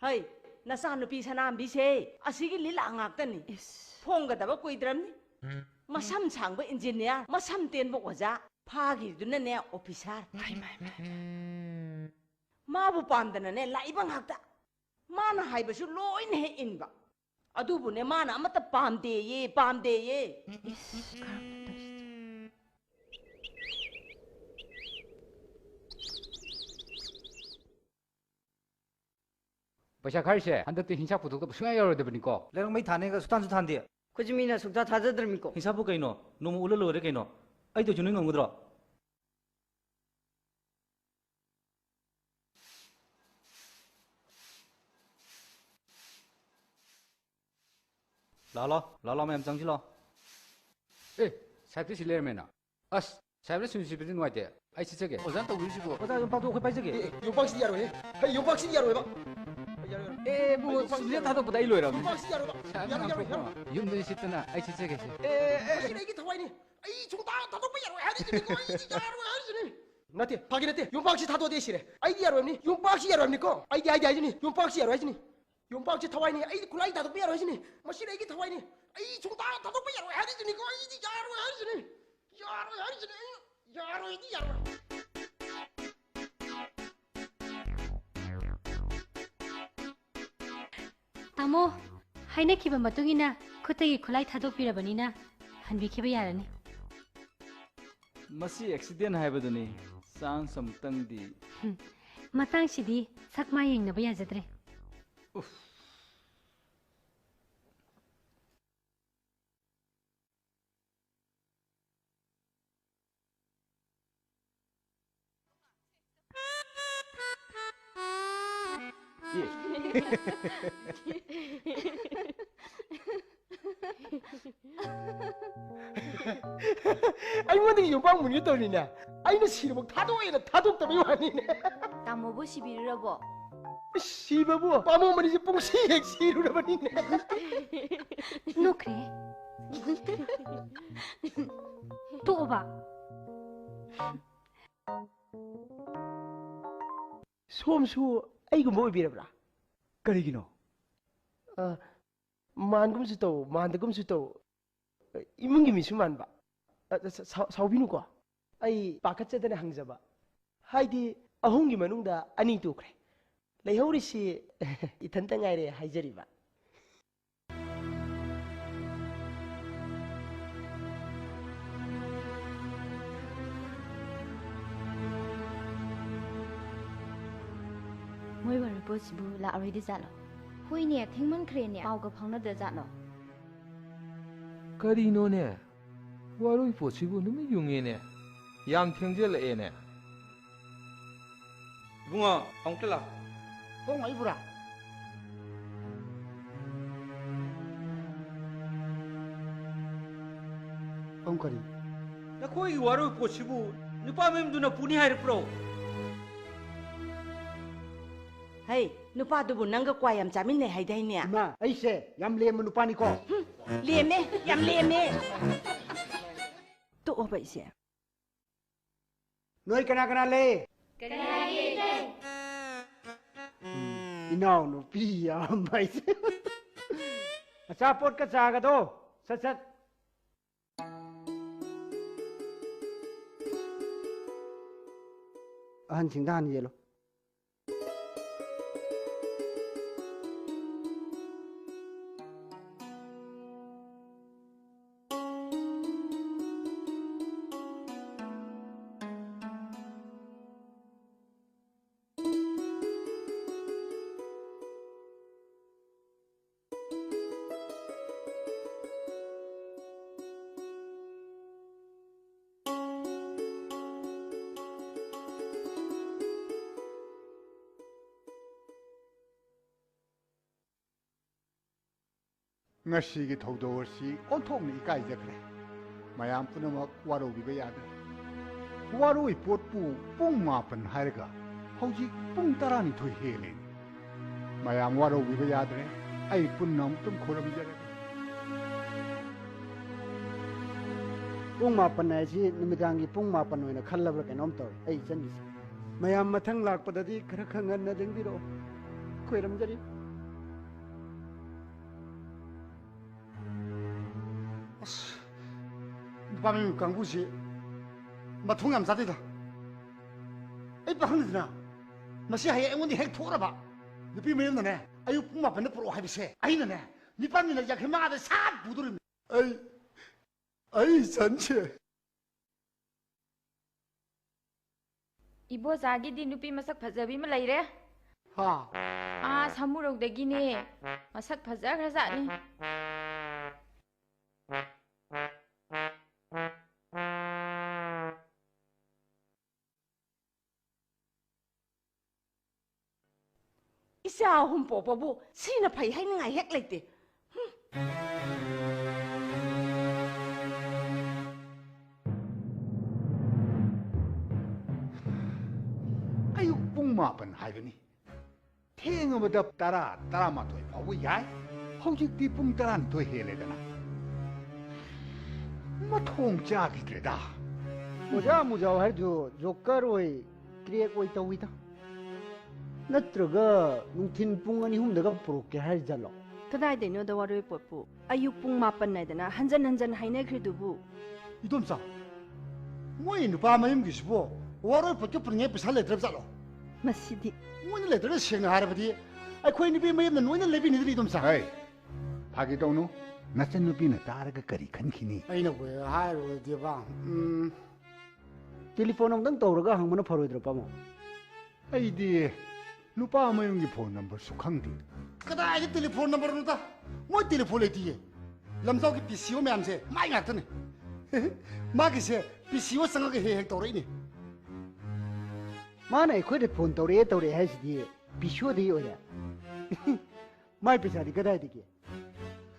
ꯍꯩ, ꯅꯆꯥꯅꯨꯄꯤ ꯁꯅꯥꯝꯕꯤꯁꯦ ꯑꯁꯤꯒꯤ ꯂꯤꯂꯥ ꯉꯥꯛꯇꯅꯤ꯫ ꯏꯁ꯫ ꯐꯣꯡꯒꯗꯕ ꯀꯨꯏꯗ꯭ꯔꯝꯅꯤ꯫ ꯃꯁꯝ ꯁꯥꯡꯕ ꯏꯟꯖꯤꯅꯤꯌꯥꯔ, ꯃꯁꯝ ꯇꯦꯟꯕ ꯑꯣꯖꯥ, ꯐꯥꯈꯤꯗꯨꯅꯅꯦ ꯑꯣꯐꯤꯁꯥꯔ꯫ ꯍꯩ, ꯃꯥꯏ, ꯃꯥꯏ, ꯃꯥꯏ꯫ ꯃꯥꯕꯨ ꯄꯥꯝꯗꯅꯅꯦ ꯂꯥꯛꯏꯕ ꯉꯥꯛꯇ꯫ ꯃꯥꯅ ꯍꯥꯏꯕꯁꯨ ꯂꯣꯏꯅ ꯍꯦꯛ ꯏꯟꯕ꯫ ꯑꯗꯨꯕꯨꯅꯦ, ꯃꯥꯅ ꯑꯃꯠꯇ ꯄꯥꯝꯗꯦꯌꯦ, ꯄꯥꯝꯗꯦꯌꯦ꯫ ꯏꯁ, ꯀꯔꯝꯅ ꯇꯧꯔꯤꯁꯤꯗꯤ? ꯄꯩꯁꯥ ꯈꯔꯁꯦ ꯍꯟꯗꯛꯇꯤ ꯍꯤꯡꯁꯥ ꯄꯨꯊꯣꯛꯇꯕ ꯁꯨꯡꯌꯥ ꯌꯥꯔꯣꯏꯗꯕꯅꯤꯀꯣ꯫ ꯂꯩꯔꯛ ꯃꯩ ꯊꯥꯅꯦꯒ ꯁꯨꯛꯊꯥꯟꯁꯨ ꯊꯥꯟꯗꯦ꯫ ꯑꯩꯈꯣꯏꯁꯨ ꯃꯤꯅ ꯁꯨꯛꯊꯥ ꯊꯥꯖꯗ꯭ꯔꯕꯅꯤꯀꯣ꯫ ꯍꯤꯡꯁꯥꯕꯨ ꯀꯩꯅꯣ? ꯅꯣꯡꯃ ꯎꯠꯂ ꯂꯣꯏꯔꯦ ꯀꯩꯅꯣ꯫ ꯑꯩ ꯇꯧꯁꯨ ꯅꯣꯏ ꯉꯝꯒꯗ꯭ꯔꯣ? ꯂꯥꯛꯂꯣ, ꯂꯥꯛꯂꯣ, ꯃꯌꯥꯝ ꯆꯪꯁꯤꯜꯂꯣ꯫ ꯑꯦ, ꯁꯥꯍꯦꯕꯇꯤ ꯁꯤ ꯂꯩꯔꯝꯃꯦꯅ꯫ ꯑꯁ, ꯁꯥꯍꯦꯕꯅ ꯁꯨꯝ ꯁꯤꯕꯗꯤ ꯅꯨꯡꯉꯥꯏꯇꯦ꯫ ꯑꯩ ꯆꯠꯆꯒꯦ꯫ ꯑꯣꯖꯥꯅ ꯇꯧꯕꯤꯔꯤꯁꯤꯕꯣ? ꯑꯣꯖꯥ, ꯌꯣꯝꯄꯥꯛꯇꯣ ꯑꯩꯈꯣꯏ ꯄꯥꯏꯖꯒꯦ꯫ ꯑꯦ, ꯑꯦ, ꯌꯣꯝꯄꯥꯛꯁꯤꯗꯤ ꯌꯥꯔꯣꯏꯍꯦ꯫ ꯍꯩ, ꯌꯣꯝꯄꯥꯛꯁꯤꯗꯤ ꯌꯥꯔꯣꯏꯕ꯫ ꯌꯥꯔꯣꯏ, ꯌꯥꯔꯣꯏ꯫ ꯑꯦ, ꯏꯕꯨꯡꯉꯣ, ꯌꯣꯝꯄꯥꯛꯁꯤꯗꯤ ꯁꯨꯝꯁꯤꯗ ꯌꯥꯔꯣꯏ꯫ ꯊꯥꯗꯣꯛꯄꯗ ꯑꯩ ꯂꯣꯏꯔꯕꯅꯤ꯫ ꯌꯣꯝꯄꯥꯛꯁꯤꯗꯤ ꯌꯥꯔꯣꯏꯕ꯫ ꯁꯥꯍꯦꯕ, ꯌꯥꯔꯣꯏ, ꯌꯥꯔꯣꯏ, ꯌꯥꯝ ꯌꯥꯔꯣꯏ꯫ ꯌꯨꯝꯗꯗꯤ ꯁꯤꯠꯇꯅ ꯑꯩ ꯆꯠꯆꯒꯦꯁꯦ꯫ ꯑꯦ, ꯑꯦ, ꯑꯦ꯫ ꯃꯁꯤ ꯑꯩꯒꯤ ꯊꯋꯥꯏꯅꯤ꯫ ꯑꯩ ꯁꯨꯡꯇꯥ ꯊꯥꯗꯣꯛꯄ ꯌꯥꯔꯣꯏ ꯍꯥꯏꯔꯤꯁꯤꯅꯤꯀꯣ, ꯑꯩꯗꯤ ꯌꯥꯔꯣꯏ ꯍꯥꯏꯔꯤꯁꯤꯅꯤ꯫ ꯅꯠꯇꯦ, ꯐꯥꯒꯤ ꯅꯠꯇꯦ, ꯌꯣꯝꯄꯥꯛꯁꯤ ꯊꯥꯗꯣꯛꯑꯗꯤ ꯑꯩ ꯁꯤꯔꯦ꯫ ꯑꯩꯗꯤ ꯌꯥꯔꯣꯏ ꯍꯥꯏꯕꯅꯤ, ꯌꯣꯝꯄꯥꯛꯁꯤ ꯌꯥꯔꯣꯏ ꯍꯥꯏꯕꯅꯤꯀꯣ꯫ ꯑꯩꯗꯤ ꯍꯥꯏꯗꯤ ꯍꯥꯏꯁꯤꯅꯤ, ꯌꯣꯝꯄꯥꯛꯁꯤ ꯌꯥꯔꯣꯏ ꯍꯥꯏꯁꯤꯅꯤ꯫ ꯌꯣꯝꯄꯥꯛꯁꯤ ꯊꯋꯥꯏꯅꯤ, ꯑꯩꯗꯤ ꯈꯨꯠꯂꯥꯏ ꯊꯥꯗꯣꯛꯄ ꯌꯥꯔꯣꯏ ꯍꯥꯏꯁꯤꯅꯤ꯫ ꯃꯁꯤꯅ ꯑꯩꯒꯤ ꯊꯋꯥꯏꯅꯤ, ꯑꯩ ꯁꯨꯡꯇꯥ ꯊꯥꯗꯣꯛꯄ ꯌꯥꯔꯣꯏ ꯍꯥꯏꯔꯤꯁꯤꯅꯤꯀꯣ, ꯑꯩꯗꯤ ꯌꯥꯔꯣꯏ ꯍꯥꯏꯔꯤꯁꯤꯅꯤ, ꯌꯥꯔꯣꯏ ꯍꯥꯏꯔꯤꯁꯤꯅꯤ, ꯑꯩ ꯌꯥꯔꯣꯏꯗꯤ ꯌꯥꯔꯣꯏ꯫ ꯇꯥꯃꯣ, ꯍꯥꯏꯅꯈꯤꯕ ꯃꯇꯨꯡ ꯏꯟꯅ ꯈꯨꯠꯇꯒꯤ ꯈꯨꯠꯂꯥꯏ ꯊꯥꯗꯣꯛꯄꯤꯔꯕꯅꯤꯅ ꯍꯟꯕꯤꯈꯤꯕ ꯌꯥꯔꯅꯤ꯫ ꯃꯁꯤ ꯑꯦꯛꯁꯤꯗꯦꯟ ꯍꯥꯏꯕꯗꯨꯅꯤ, ꯆꯥꯟꯁ ꯑꯃꯨꯛꯇꯪꯗꯤ꯫ ꯍꯨꯝ, ꯃꯇꯥꯡꯁꯤꯗꯤ ꯁꯛ ꯃꯥꯏ ꯌꯦꯡꯅꯕ ꯌꯥꯖꯗ꯭ꯔꯦ꯫ ꯑꯦ꯫ ꯑꯩꯉꯣꯟꯗꯒꯤ ꯌꯨꯝ ꯄꯥꯟ ꯃꯨꯟꯒꯦ ꯇꯧꯔꯤꯅꯦ꯫ ꯑꯩꯅ ꯁꯤꯔꯕ ꯊꯥꯗꯣꯛꯑꯦꯅ ꯊꯥꯗꯣꯛꯇꯕꯩ ꯋꯥꯅꯤꯅꯦ꯫ ꯇꯥꯃꯣꯕꯨ ꯁꯤꯕꯤꯔꯨꯔꯕꯣ? ꯁꯤꯕꯕꯨ ꯄꯥꯝꯕꯣꯝ ꯑꯅꯤꯁꯦ ꯄꯨꯡꯁꯤ ꯍꯦꯛ ꯁꯤꯔꯨꯔꯕꯅꯤꯅꯦ꯫ ꯅꯣꯛꯈ꯭ꯔꯦ꯫ ꯇꯣꯛꯑꯣꯕ꯫ ꯁꯣꯝꯁꯨ ꯑꯩꯒꯨꯝꯕ ꯑꯣꯏꯕꯤꯔꯕ꯭ꯔꯥ? ꯀꯔꯤꯒꯤꯅꯣ? ꯑ, ꯃꯥꯟꯒꯨꯝꯁꯨ ꯇꯧ, ꯃꯥꯟꯗꯒꯨꯝꯁꯨ ꯇꯧ꯫ ꯏꯃꯨꯡꯒꯤ ꯃꯤꯁꯨ ꯃꯥꯟꯕ꯫ ꯑ, ꯁ-, ꯁꯥꯎ-, ꯁꯥꯎꯕꯤꯅꯨꯀꯣ꯫ ꯑꯩ ꯄꯥꯈꯠꯆꯗꯅ ꯍꯪꯖꯕ꯫ ꯍꯥꯏꯗꯤ, ꯑꯍꯨꯝꯒꯤ ꯃꯅꯨꯡꯗ ꯑꯅꯤ ꯇꯣꯛꯈ꯭ꯔꯦ꯫ ꯂꯩꯍꯧꯔꯤꯁꯤ ꯏꯊꯟꯇ ꯉꯥꯏꯔꯦ ꯍꯥꯏꯖꯔꯤꯕ꯫ ꯃꯣꯏ ꯋꯥꯔꯣꯏꯄꯣꯠꯁꯤꯕꯨ ꯂꯥꯛꯑꯔꯣꯏꯗꯣꯏ ꯖꯥꯠꯂꯣ? ꯍꯣꯏꯅꯦ, ꯊꯦꯡꯃꯟꯈ꯭ꯔꯦꯅꯦ꯫ ꯄꯥꯎꯒ ꯐꯥꯎꯅꯗ꯭ꯔ ꯖꯥꯠꯂꯣ? ꯀꯔꯤꯅꯣꯅꯦ? ꯋꯥꯔꯣꯏꯄꯣꯠꯁꯤꯕꯨ ꯅꯨꯃꯤꯠ ꯌꯨꯡꯉꯦꯅꯦ꯫ ꯌꯥꯝ ꯊꯦꯡꯖꯜꯂꯛꯑꯦꯅꯦ꯫ ꯏꯕꯨꯡꯉꯣ, ꯑꯃꯨꯛꯇ ꯂꯥꯛ꯫ ꯊꯣꯡ ꯂꯥꯛꯏꯕꯨꯔꯥ? ꯊꯣꯡ ꯀꯔꯤ? ꯅꯈꯣꯏꯒꯤ ꯋꯥꯔꯣꯏꯄꯣꯠꯁꯤꯕꯨ ꯅꯨꯄꯥ ꯃꯌꯨꯝꯗꯨꯅ ꯄꯨꯅꯤ ꯍꯥꯏꯔꯛꯄ꯭ꯔꯣ? ꯍꯩ, ꯅꯨꯄꯥꯗꯨꯕꯨ ꯅꯪꯒ ꯀ꯭ꯋꯥ ꯌꯥꯝ ꯆꯥꯃꯤꯟꯅꯩ ꯍꯥꯏꯗꯥꯏꯅꯦ? ꯏꯃꯥ, ꯑꯩꯁꯦ ꯌꯥꯝ ꯂꯦꯝꯕ ꯅꯨꯄꯥꯅꯤꯀꯣ꯫ ꯍꯨꯝ, ꯂꯦꯝꯃꯦ, ꯌꯥꯝ ꯂꯦꯝꯃꯦ꯫ ꯇꯣꯛꯑꯣꯕ ꯏꯆꯦ꯫ ꯅꯣꯏ ꯀꯅꯥ ꯀꯅꯥ ꯂꯩ? ꯀꯅꯥꯒꯤ ꯏꯇꯩ? ꯎꯝ, ꯏꯅꯥꯎ ꯅꯨꯄꯤ ꯌꯥꯝ ꯍꯥꯏꯁꯦ꯫ ꯑꯆꯥꯄꯣꯠꯀ ꯆꯥꯒꯗꯣ ꯁꯠ ꯁꯠ꯫ ꯑꯍꯟꯁꯤꯡꯗ ꯍꯥꯟꯅ ꯌꯦꯜꯂꯣ꯫ ꯉꯁꯤꯒꯤ ꯊꯧꯗꯣꯛ ꯑꯁꯤ ꯑꯣꯟꯊꯣꯛꯅ ꯏꯀꯥꯏꯖꯈ꯭ꯔꯦ꯫ ꯃꯌꯥꯝ ꯄꯨꯝꯅꯃꯛ ꯋꯥꯔꯧꯕꯤꯕ ꯌꯥꯗ꯭ꯔꯦ꯫ ꯋꯥꯔꯣꯏ ꯄꯣꯠꯄꯨ ꯄꯨꯡ ꯃꯥꯄꯟ ꯍꯥꯏꯔꯒ ꯍꯧꯖꯤꯛ ꯄꯨꯡ ꯇꯔꯥꯅꯤꯊꯣꯏ ꯍꯦꯜꯂꯦ꯫ ꯃꯌꯥꯝ ꯋꯥꯔꯧꯕꯤꯕ ꯌꯥꯗ꯭ꯔꯦ꯫ ꯑꯩ ꯄꯨꯟꯅ ꯑꯃꯨꯛꯇꯪ ꯈꯨꯔꯨꯝꯖꯔꯒꯦ꯫ ꯄꯨꯡ ꯃꯥꯄꯟ ꯍꯥꯏꯁꯤ ꯅꯨꯃꯤꯗꯥꯡꯒꯤ ꯄꯨꯡ ꯃꯥꯄꯟ ꯑꯣꯏꯅ ꯈꯜꯂꯕ꯭ꯔꯥ ꯀꯩꯅꯣꯝ ꯇꯧꯔꯦ ꯑꯩ ꯏꯆꯟꯒꯤꯁꯦ꯫ ꯃꯌꯥꯝ ꯃꯊꯪ ꯂꯥꯛꯄꯗꯗꯤ ꯈꯔ ꯈꯔ ꯉꯟꯅ ꯂꯦꯡꯕꯤꯔꯛꯑꯣ꯫ ꯈꯣꯏꯔꯝꯖꯔꯤ꯫ ꯑꯁ, ꯅꯨꯄꯥ ꯃꯌꯨꯝ ꯀꯥꯡꯕꯨꯁꯤ ꯃꯊꯣꯡ ꯌꯥꯝ ꯆꯥꯗꯦꯗ꯫ ꯑꯩ ꯄꯥꯈꯪꯅꯤꯗꯅ, ꯃꯁꯤ ꯍꯌꯦꯡ ꯑꯩꯉꯣꯟꯗ ꯍꯦꯛ ꯊꯣꯛꯑꯕ, ꯅꯨꯄꯤ ꯃꯌꯨꯝꯅꯅꯦ ꯑꯌꯨꯛ ꯄꯨꯡ ꯃꯥꯄꯟꯗ ꯄꯨꯔꯛꯑꯣ ꯍꯥꯏꯕꯁꯦ ꯑꯩꯅꯅꯦ ꯅꯤꯄꯥꯟ ꯃꯤꯅꯠ ꯌꯥꯡꯈꯩ ꯃꯉꯥꯗ ꯁꯠ ꯄꯨꯗꯣꯔꯤꯕꯅꯤ꯫ ꯑꯩ, ꯑꯩ ꯏꯆꯟꯁꯦ꯫ ꯏꯕꯣꯆꯥꯒꯤꯗꯤ ꯅꯨꯄꯤ ꯃꯁꯛ ꯐꯖꯕꯤ ꯑꯃ ꯂꯩꯔꯦ꯫ ꯍꯥ? ꯑꯥ, ꯁꯥꯃꯨꯔꯧꯗꯒꯤꯅꯦ꯫ ꯃꯁꯛ ꯐꯖꯈ꯭ꯔꯖꯥꯠꯅꯤ꯫ ꯏꯆꯥ ꯑꯍꯨꯝ ꯄꯣꯛꯄꯕꯨ ꯁꯤꯅ ꯐꯩ ꯍꯥꯏꯅꯤꯡꯉꯥꯏ ꯍꯦꯛ ꯂꯩꯇꯦ꯫ ꯍꯨꯝ꯫ ꯑꯌꯨꯛ ꯄꯨꯡ ꯃꯥꯄꯟ ꯍꯥꯏꯕꯅꯤ꯫ ꯊꯦꯡꯉꯕꯗ ꯇꯔꯥ, ꯇꯔꯥꯃꯥꯊꯣꯏ ꯐꯥꯎꯕ ꯌꯥꯏ꯫ ꯍꯧꯖꯤꯛꯇꯤ ꯄꯨꯡ ꯇꯔꯥꯅꯤꯊꯣꯏ ꯍꯦꯜꯂꯦꯗꯅ꯫ ꯃꯊꯣꯡ ꯆꯥꯈꯤꯗ꯭ꯔꯦꯗ꯫ ꯑꯣꯖꯥ ꯑꯃꯨꯖꯥꯎ ꯍꯥꯏꯔꯤꯗꯨ ꯖꯣꯀꯔ ꯑꯣꯏ, ꯀ꯭ꯔꯦꯛ ꯑꯣꯏ ꯇꯧꯏꯗ꯫ ꯅꯠꯇ꯭ꯔꯒ ꯅꯨꯡꯊꯤꯟ ꯄꯨꯡ ꯑꯅꯤ ꯑꯍꯨꯝꯗꯒ ꯄꯨꯔꯛꯀꯦ ꯍꯥꯏꯔꯤꯖꯥꯠꯂꯣ? ꯀꯗꯥꯏꯗꯩꯅꯣꯗ ꯋꯥꯔꯣꯏ ꯄꯣꯠꯄꯨ? ꯑꯌꯨꯛ ꯄꯨꯡ ꯃꯥꯄꯟ ꯅꯥꯏꯗꯅ ꯍꯟꯖꯟ ꯍꯟꯖꯟ ꯍꯥꯏꯅꯈ꯭ꯔꯤꯗꯨꯕꯨ꯫ ꯏꯗꯣꯝꯆꯥ, ꯃꯣꯏ ꯅꯨꯄꯥ ꯃꯌꯨꯝꯒꯤꯁꯤꯕꯨ ꯋꯥꯔꯣꯏ ꯄꯣꯠꯀ ꯄꯨꯅꯤꯡꯉꯥꯏ ꯄꯩꯁꯥ ꯂꯩꯇ꯭ꯔꯕ ꯖꯥꯠꯂꯣ? ꯃꯁꯤꯗꯤ꯫ ꯃꯣꯏꯅ ꯂꯩꯇ꯭ꯔꯒ ꯁꯦꯡꯅ ꯍꯥꯏꯔꯕꯗꯤ ꯑꯩꯈꯣꯏ ꯅꯨꯄꯤ ꯃꯌꯨꯝꯅ ꯂꯣꯏꯅ ꯂꯩꯕꯤꯅꯤꯗꯅ ꯏꯗꯣꯝꯆꯥ꯫ ꯍꯩ, ꯐꯥꯒꯤ ꯇꯧꯅꯨ꯫ ꯅꯆꯟꯅꯨꯄꯤꯅ ꯇꯥꯔꯒ ꯀꯔꯤ ꯈꯟꯈꯤꯅꯤ? ꯑꯩꯅꯕꯨ ꯍꯥꯏꯔꯨꯔꯗꯤꯕ, ꯎꯝ꯫ ꯇꯦꯂꯤꯐꯣꯟ ꯑꯃꯨꯛꯇꯪ ꯇꯧꯔꯒ ꯍꯪꯕꯅ ꯐꯔꯣꯏꯗ꯭ꯔꯣ, ꯄꯥꯕꯨꯡ? ꯑꯩꯗꯤ ꯅꯨꯄꯥ ꯃꯌꯨꯝꯒꯤ ꯐꯣꯟ ꯅꯝꯕꯔꯁꯨ ꯈꯪꯗꯦ꯫ ꯀꯗꯥꯏꯗ ꯇꯦꯂꯤꯐꯣꯟ ꯅꯝꯕꯔꯅꯣꯗ? ꯃꯣꯏ ꯇꯦꯂꯤꯐꯣꯟ ꯂꯩꯇꯤꯌꯦ꯫ ꯂꯝꯖꯥꯎꯒꯤ ꯄꯤ ꯁꯤ ꯑꯣ ꯃꯌꯥꯝꯁꯦ ꯃꯥꯏ ꯉꯥꯛꯇꯅꯦ꯫ ꯃꯥꯒꯤꯁꯦ ꯄꯤ ꯁꯤ ꯑꯣ ꯆꯪꯉꯒ ꯍꯦꯛ ꯍꯦꯛ ꯇꯧꯔꯛꯏꯅꯦ꯫ ꯃꯥꯅ ꯑꯩꯈꯣꯏꯗ ꯐꯣꯟ ꯇꯧꯔꯛꯑꯦ ꯇꯧꯔꯛꯑꯦ ꯍꯥꯏꯁꯤꯗꯤ ꯄꯤ ꯁꯤ ꯑꯣꯗꯒꯤ ꯑꯣꯏꯔꯦ꯫ ꯃꯥꯏ ꯄꯩꯁꯥꯗꯤ ꯀꯗꯥꯏꯗꯒꯤ?